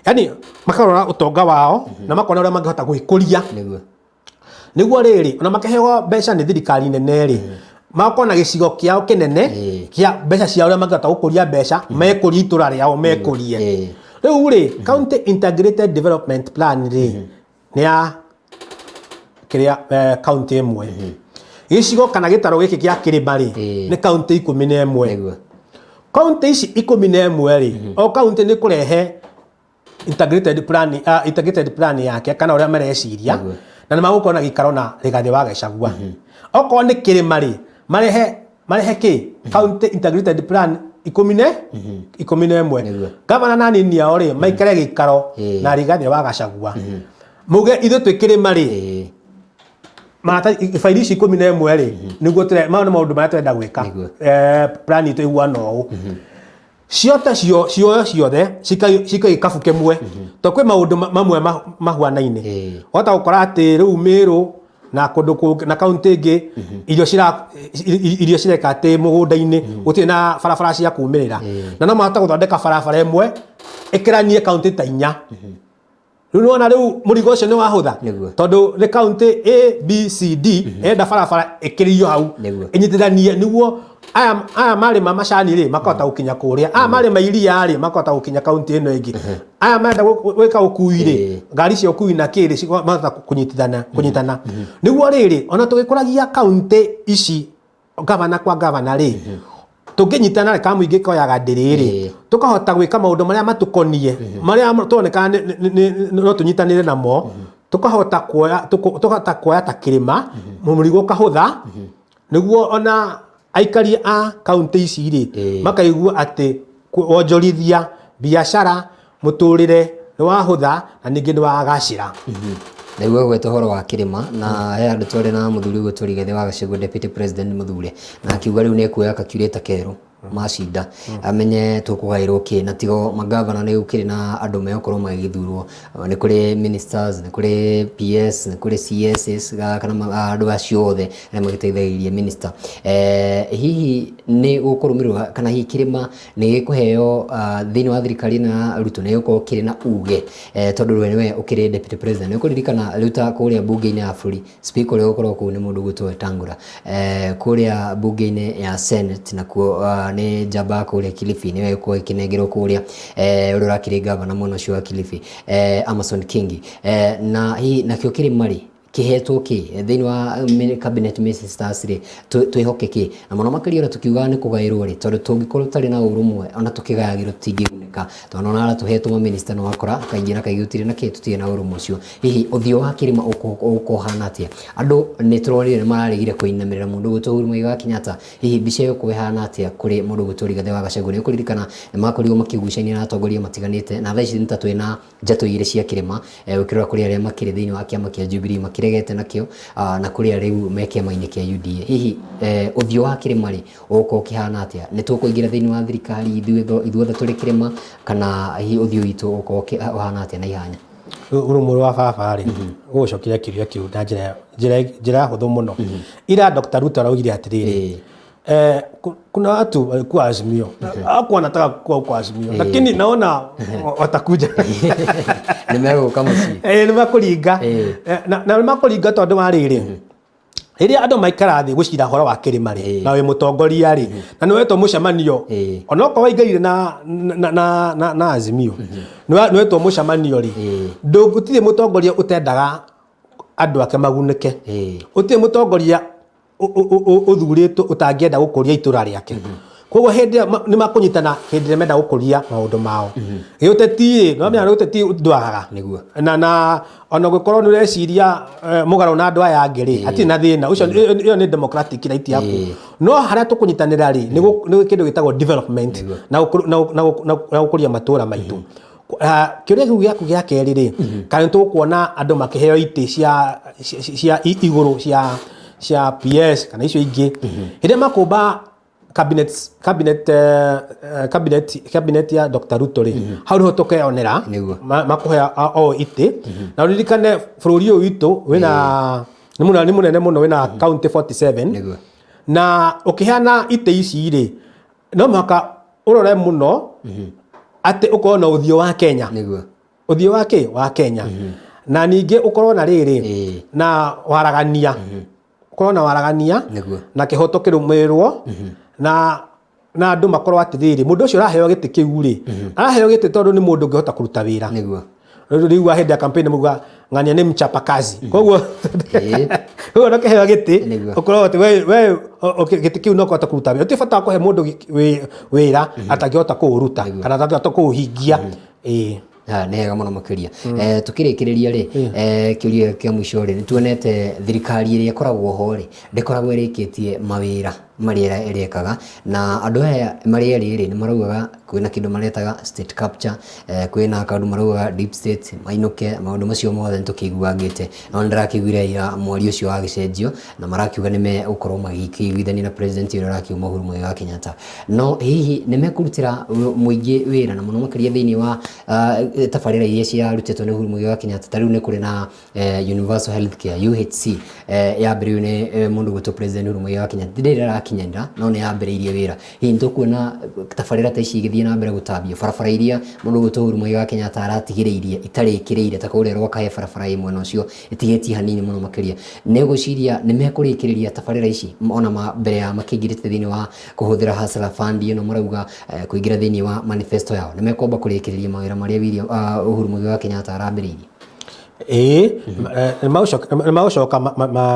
Yani makarora ũtonga wao na makona ũrĩa mangĩhota gwĩkũria, nĩguo rĩrĩ ona makĩheo mbeca nĩ thirikari nene rĩ, magakorwo na gĩcigo kĩao kĩnene kĩa mbeca ciao, ũrĩa mangĩhota gũkũria mbeca, mekũrie itũra rĩao, mekũrie. Rĩu rĩ, county integrated development plan rĩ, nĩ ya kĩrĩa county ĩmwe, gĩcigo kana gĩtaro gĩkĩ gĩa kĩrĩma rĩ, nĩ county 11. Kaunti ici 11 rĩ, o kaunti nĩ kũrehe integrated plan yake kana ũrĩa mareciria, na nĩ magũkorwo na gĩikaro na Rigathĩ wa Gachagua. Okorwo nĩ kĩrĩma rĩ, marehe kĩ county integrated plan 11. Gavana na anini ao rĩ, maikare gĩikaro na Rigathĩ wa Gachagua, muge ithuĩ twĩ kĩrĩma rĩ, maratathi bairi ici 11 rĩ, nĩguo maya nĩ maũndũ marĩa tũrenda gwĩka. Plan itũ ĩhuana ũũ. Ciothe cioyo ciothe cika gĩkabu kĩmwe, to kwĩ maũndũ mamwe mahuanaine. Wahota gũkora atĩ rĩu Mĩrũ na kũndũ kũngĩ na kaunti ĩngĩ, irio cireka atĩ mũgũnda-inĩ gũtirĩ na barabara cia kumĩrĩra, na no mahote gũthondeka barabara ĩmwe ĩkĩranie kaunti ta inya. Rĩu nĩwona rĩu mũrigo ũcio nĩ wahũtha, tondũ nĩ kaunti A B C D ĩrenda barabara ĩkĩrio hau, ĩnyitithanie, nĩguo aya marĩma macani rĩ, makahota gũkinya kũrĩa, aya marĩma iria rĩ, makahota gũkinya kaunti ĩno ĩngĩ, aya marenda gwĩka ũkui rĩ, ngari cia ũkui na kĩrĩ makahota kũnyitithana kũnyitana, nĩguo rĩrĩ ona tũgĩkũragia kaunti ici, gavana kwa gavana rĩ, Tũngĩnyitana rĩ, kamũingĩ koyaga ndĩrĩ rĩ, tũkahota gwĩka maũndũ marĩa matũkonie, marĩa tuonekaga no tũnyitanĩre namo, tũkahota kuoya tũkahota kuoya ta kĩrĩma mũrigo ũkahũtha, nĩguo ona aikari a kaunti ici rĩ makaigua atĩ wonjorithia, biacara, mũtũrĩre nĩ wahũtha na ningĩ nĩ wagacĩra. Ndaigua ũgweta ũhoro wa kĩrĩma na he handũ twarĩ na mũthuri ũgwĩtwo Rigathĩ wa Gachagua, deputy president mũthure, na akiuga rĩu nĩ ekuoya calculator kerũ macinda amenye tũkũgaĩrwo kĩ, na tigo magavana nĩ gũkĩrĩ na andũ megũkorwo magĩgĩthurwo, nĩ kũrĩ ministers, nĩ kũrĩ PS, nĩ kũrĩ CSs, kana andũ acio othe arĩa magĩteithagĩrĩria minister. Hihi nĩ gũkũrũmĩrĩrwo kana hihi kĩrĩma nĩ gĩkũheo thĩinĩ wa thirikari ĩno ya Ruto, nĩ gĩgũkorwo kĩrĩ na uge, tondũ we nĩwe ũkĩrĩ deputy president? Nĩ ũkũririkana rĩu ta kũrĩa bunge-inĩ ya bũrũri, speaker ũrĩa ũgũkorwo kũu nĩ mũndũ ũgwĩtwo Wetangula, kũrĩa bunge-inĩ ya Senate nakuo nĩ njamba kũrĩa Kilifi nĩwe ĩgũkorwo ĩkĩnengerwo kũrĩa, ũrĩa ũrakĩrĩ gavana mwena ũcio wa Kilifi, Amason Kingi, na hihi nakĩo kĩrĩma rĩ kĩhetwo kĩ thĩinĩ wa cabinet ministers rĩ, twĩhoke kĩ na mũno makĩria ona tũkiugaga nĩ kũgaĩrwo rĩ, tondũ tũngĩkorwo tũtarĩ na ũrũmwe ona tũkĩgayagĩrwo tũtingĩgunĩka, tondũ ona arĩa tũhetwo maminista nĩ wakora kaingĩ na kaingĩ gũtirĩ na kĩ, tũtirĩ na ũrũmwe ũcio. Hihi ũthiũ wa kĩrĩma ũgũkorwo ũhana atĩa? Andũ nĩ tũronire nĩ mararegire kũinamĩrĩra mũndũ ũgwĩtwo Uhuru Muigai wa Kenyatta. Hihi mbica ĩyo ĩgũkorwo ĩhana atĩa kũrĩ mũndũ ũgwĩtwo Rigathĩ wa Gachagua? Nĩ ũkũririkana nĩ makorirwo makĩgucania na atongoria matiganĩte, na thaa ici nĩ ta twĩna njatũ igĩrĩ cia kĩrĩma, ũkĩrora kũrĩ arĩa makĩrĩ thĩinĩ wa kĩama kĩa Jubilee makĩregete nakĩo, na kũrĩ arĩa rĩu me kĩama-inĩ kĩa UDA. Hihi ũthiũ wa kĩrĩma rĩ ũgũkorwo ũkĩhana atĩa? Nĩ tũkũingĩra thĩinĩ wa thirikari ithuothe tũrĩ kĩrĩma, kana hihi ũthiũ witũ ũgũkorwo ũhana atĩa na ihanya? Rĩu mũrũ wa baba rĩ, gũgũcokeria kĩũria kĩu na njĩra hũthũ mũno. Ira Dr. Ruto araugire atĩrĩrĩ, kuna watu walikuwa Azimio, hawakuwa wanataka kuwa huko Azimio, lakini naona watakuja. Nĩ megũka mũciĩ. Nĩ makũringa. Na nĩ makũringa tondũ wa rĩrĩ, rĩrĩa andũ maikara thĩ gũcira ũhoro wa kĩrĩma rĩ, na wĩ mũtongoria rĩ, na nĩ wetwo mũcemanio, onokorwo waingĩrire na Azimio, nĩ wetwo mũcemanio rĩ, gũtirĩ mũtongoria ũtendaga andũ ake magunĩke. Gũtirĩ mũtongoria ũthurĩtwo ũtangĩenda gũkũria itũra rĩake. Koguo hĩndĩ ĩyo nĩ makũnyitana hĩndĩ ĩrĩa menda gũkũria maũndũ mao. Gĩũteti rĩ, nĩwamenya gĩũteti ndwagaga. Na ona ũngĩkorwo nĩ ũreciria mũgarũ na andũ aya angĩ rĩ, hatirĩ na thĩna. Ũcio ĩyo nĩ democratic right yaku. No harĩa tũkũnyitanĩra rĩ, nĩ kĩndũ gĩtagwo development na gũkũria matũra maitũ. Kĩũria kĩu gĩaku gĩa kerĩ rĩ, kana nĩ tũkuona andũ makĩheo itĩ cia igũrũ cia PS kana icio ingĩ, hĩndĩ ĩrĩa makũmba cabinet ya Dr. Ruto rĩ, hau nĩho tũkeyonera makũhe o itĩ. Na ũririkane bũrũri ũyũ witũ wĩna nĩ mũnene mũno, wĩna county 47. Na ũkĩheana itĩ ici rĩ, no mũhaka ũrore mũno atĩ ũkorwo na ũthiũ wa Kenya. Ũthiũ wa kĩ wa Kenya, na ningĩ ũkorwo na rĩrĩ na waragania, ũkorwo na waragania na kĩhoto kĩrũmĩrĩrwo, na andũ makorwo atĩrĩrĩ, mũndũ ũcio ũraheo gĩtĩ kĩu rĩ, araheo gĩtĩ tondũ nĩ mũndũ ũngĩhota kũruta wĩra. Rĩu wa hĩndĩ ya campaign mũguga ng'ania nĩ mchapa kazi, koguo no kĩheo gĩtĩ ũkorwo atĩ we gĩtĩ kĩu no kũhota kũruta wĩra. Ti bata wa kũhe mũndũ wĩra atangĩhota kũũruta kana atangĩhota kũũhingia. Nĩ hega mũno makĩria. Tũkĩrĩkĩrĩria rĩ, kĩũria kĩa mũico rĩ, nĩ tuonete thirikari ĩrĩa ĩkoragwo ho rĩ, ndĩkoragwo ĩrĩkĩtie mawĩra marĩa ĩrekaga, na andũ aya marĩ erĩ rĩ, nĩ maraugaga kwĩna kĩndũ maretaga state capture, kwĩna kaũndũ maraugaga deep state mainũke, maũndũ macio mothe nĩ tũkĩiguangĩte, no nĩ ndĩrakĩiguire ira mwario ũcio wagĩcenjio na marakiuga nĩ megũkorwo magĩkĩiguithania na president ũrĩa ũrakiuma Uhuru Muigai wa Kenyatta. No hihi nĩ mekũrutĩra mũingĩ wĩra, na mũno makĩria thĩinĩ wa tabarĩra iria ciarutĩtwo nĩ Uhuru Muigai wa Kenyatta? Ta rĩu nĩ kũrĩ na Universal Health Care, UHC, yambĩrĩirio nĩ mũndũ ũgwĩtwo President Uhuru Muigai wa Kenyatta. Ndĩrĩ ĩrakinyanĩra, no nĩ yambĩrĩirie wĩra. Hihi nĩ tũkuona tabarĩra ta ici igĩthiĩ na mbere gũtambio, barabara iria mũndũ ũgwĩtwo Uhuru Muigai wa Kenyatta aratigĩrĩirie itarĩkĩrĩire, ta kũrĩa Rwaka he barabara ĩ mwena ũcio ĩtigĩtie hanini mũno makĩria? Nĩ ũgwĩciria nĩ mekũrĩkĩrĩria tabarĩra ici ona mbere ya makĩingĩrĩte thĩinĩ wa kũhũthĩra Hustler Fund ĩno marauga kũingĩra thĩinĩ wa manifesto yao? Nĩ mekwamba kũrĩkĩrĩria mawĩra marĩa Uhuru Muigai wa Kenyatta arambĩrĩirie? Ĩĩ, nĩ magũcoka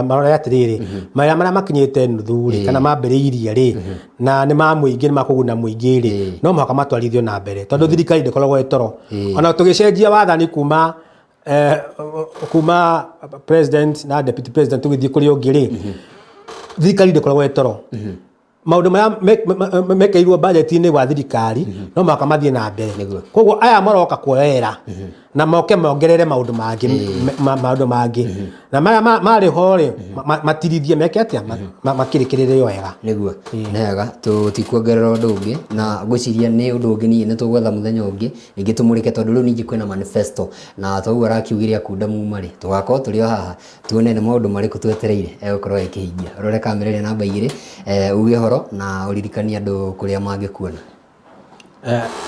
marore atĩrĩrĩ, mawĩra marĩa makinyĩte nuthu rĩ, kana mambĩrĩirie rĩ, na nĩ ma mũingĩ, nĩ makũguna mũingĩ rĩ, no mũhaka matwarithio na mbere, tondũ thirikari ndĩkoragwo ĩ toro. Ona tũgĩcenjia wathani kuma kuma president na deputy president tũgĩthiĩ kũrĩ ũngĩ rĩ, thirikari ndĩkoragwo ĩ toro. Maũndũ marĩa mekĩrirwo budget-inĩ wa thirikari no mũhaka mathiĩ na mbere. Koguo aya maroka kuoyerera na moke mongerere maũndũ mangĩ, maũndũ mangĩ na marĩa marĩ ho rĩ, matirithie, meke atĩa, makĩrĩkĩrĩre wega. Nĩguo, nĩ wega, tũtikuongerera ũndũ ũngĩ, na ngwĩciria nĩ ũndũ ũngĩ ningĩ nĩ tũgwetha mũthenya ũngĩ ningĩ tũmũrĩke, tondũ rĩu ningĩ kwĩna manifesto na toguo arakiugire akunda muma rĩ, tũgakorwo tũrĩ o haha tuone nĩ maũndũ marĩkũ twetereire egũkorwo akĩhingia. Ũrore kamera ĩrĩa namba 2, uge ũhoro na ũririkanie andũ kũrĩa mangĩkuona.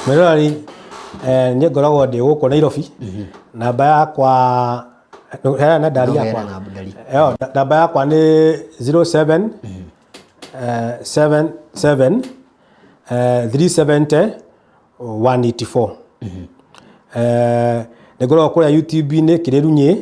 Mwĩroreri, niĩ ngoragwo ndĩ gũkũ Nairobi. Namba yakwa, heana ndari yakwa. Namba yakwa nĩ 07 77 370 184. Nĩ ngoragwo kũrĩa YouTube-inĩ Kĩrĩrunyĩ,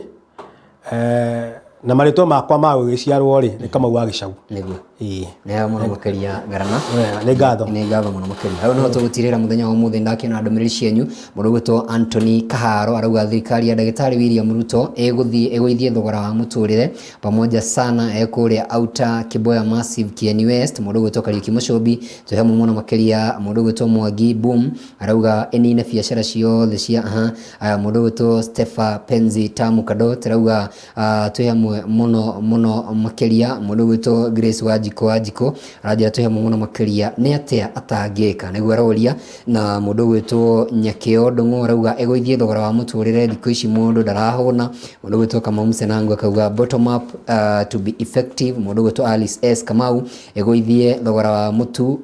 na marĩtwa makwa ma gũgĩciarwo rĩ, nĩ Kamau wa Gĩcau. Nĩguo. Ĩĩ. Nĩ wega mũno makĩria, Ngarama. Wega, nĩ ngatho. Nĩ ngatho mũno makĩria. Hau niho tũgũtirĩra mũthenya wa ũmũthĩ. Ndakĩona ndũmĩrĩri cianyu. Mũndũ ũgwĩtwo Anthony Kaharo arauga thirikari ya ndagĩtarĩ William Ruto ĩgũthiĩ ĩgũithie thogora wa mũtũrĩre pamoja sana, ekũrĩa Outer Kiboya Massive, Kieni West. Mũndũ ũgwĩtwo Kariuki Mũcũmbi, twĩ hamwe mũno makĩria. Mũndũ ũgwĩtwo Mwangi Boom arauga ĩnine biacara ciothe cia aha. Aya, mũndũ ũgwĩtwo Stefa Penzi Tamu Kadot arauga twĩ hamwe mũno mũno makĩria. Mũndũ ũgwĩtwo Grace Wanjikũ Wanjikũ aranjĩra twĩ hamwe mũno makĩria, nĩ atĩa atangĩka, nĩguo aroria. Na mũndũ ũgwĩtwo Nyakĩo Ndũng'ũ arauga ĩgũithie thogora wa mũtũrĩre, thikũ ici mũndũ ndarahũna. Mũndũ ũgwĩtwo Kamau Msenangu akauga bottom up to be effective. Mũndũ ũgwĩtwo Alice S Kamau, ĩgũithie thogora wa mũtu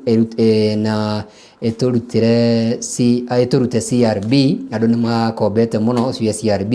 na ĩtũrutĩre C, ĩtũrute CRB, andũ nĩ makombete mũno cia CRB.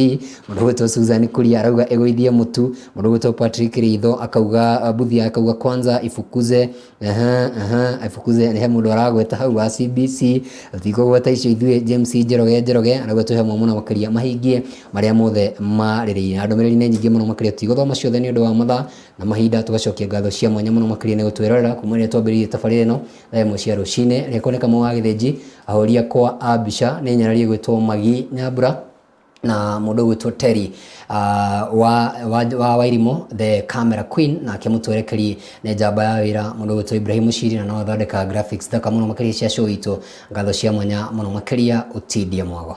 Mũndũ ũgwĩtwo Susan Kuria arauga ĩgũithie mũtu. Mũndũ ũgwĩtwo Patrick Ritho akauga Buthia akauga kwanza ifukuze, aha, aha, ifukuze. Nĩ he mũndũ aragweta hau wa CBC, tũtikũgweta icio ithuĩ. James Njoroge Njoroge arauga twĩ hamwe mũno makĩria, mahingie marĩa mothe marĩrĩire. Na ndũmĩrĩri nĩ nyingĩ mũno makĩria, tũtigũthoma ciothe nĩ ũndũ wa mathaa na mahinda. Tũgacokia ngatho cia mwanya mũno makĩria nĩ gũtwĩrorera kuma rĩrĩa twambĩrĩirie tabarĩra ĩno thaa 1 cia rũcinĩ. Rĩakwa nĩ Kamau wa Gĩthĩnji, ahũri akwa a mbica nĩ nyarari ĩgwĩtwo Magi Nyambura na mũndũ ũgwĩtwo Terry wa Wairimũ, the camera queen, nake mũtwerekeri nĩ njamba ya wĩra mũndũ ũgwĩtwo Ibrahim Mũciri, na no athondeka graphics thaka mũno makĩria cia show itũ. Ngatho cia mwanya mũno makĩria, ũtindie mwago.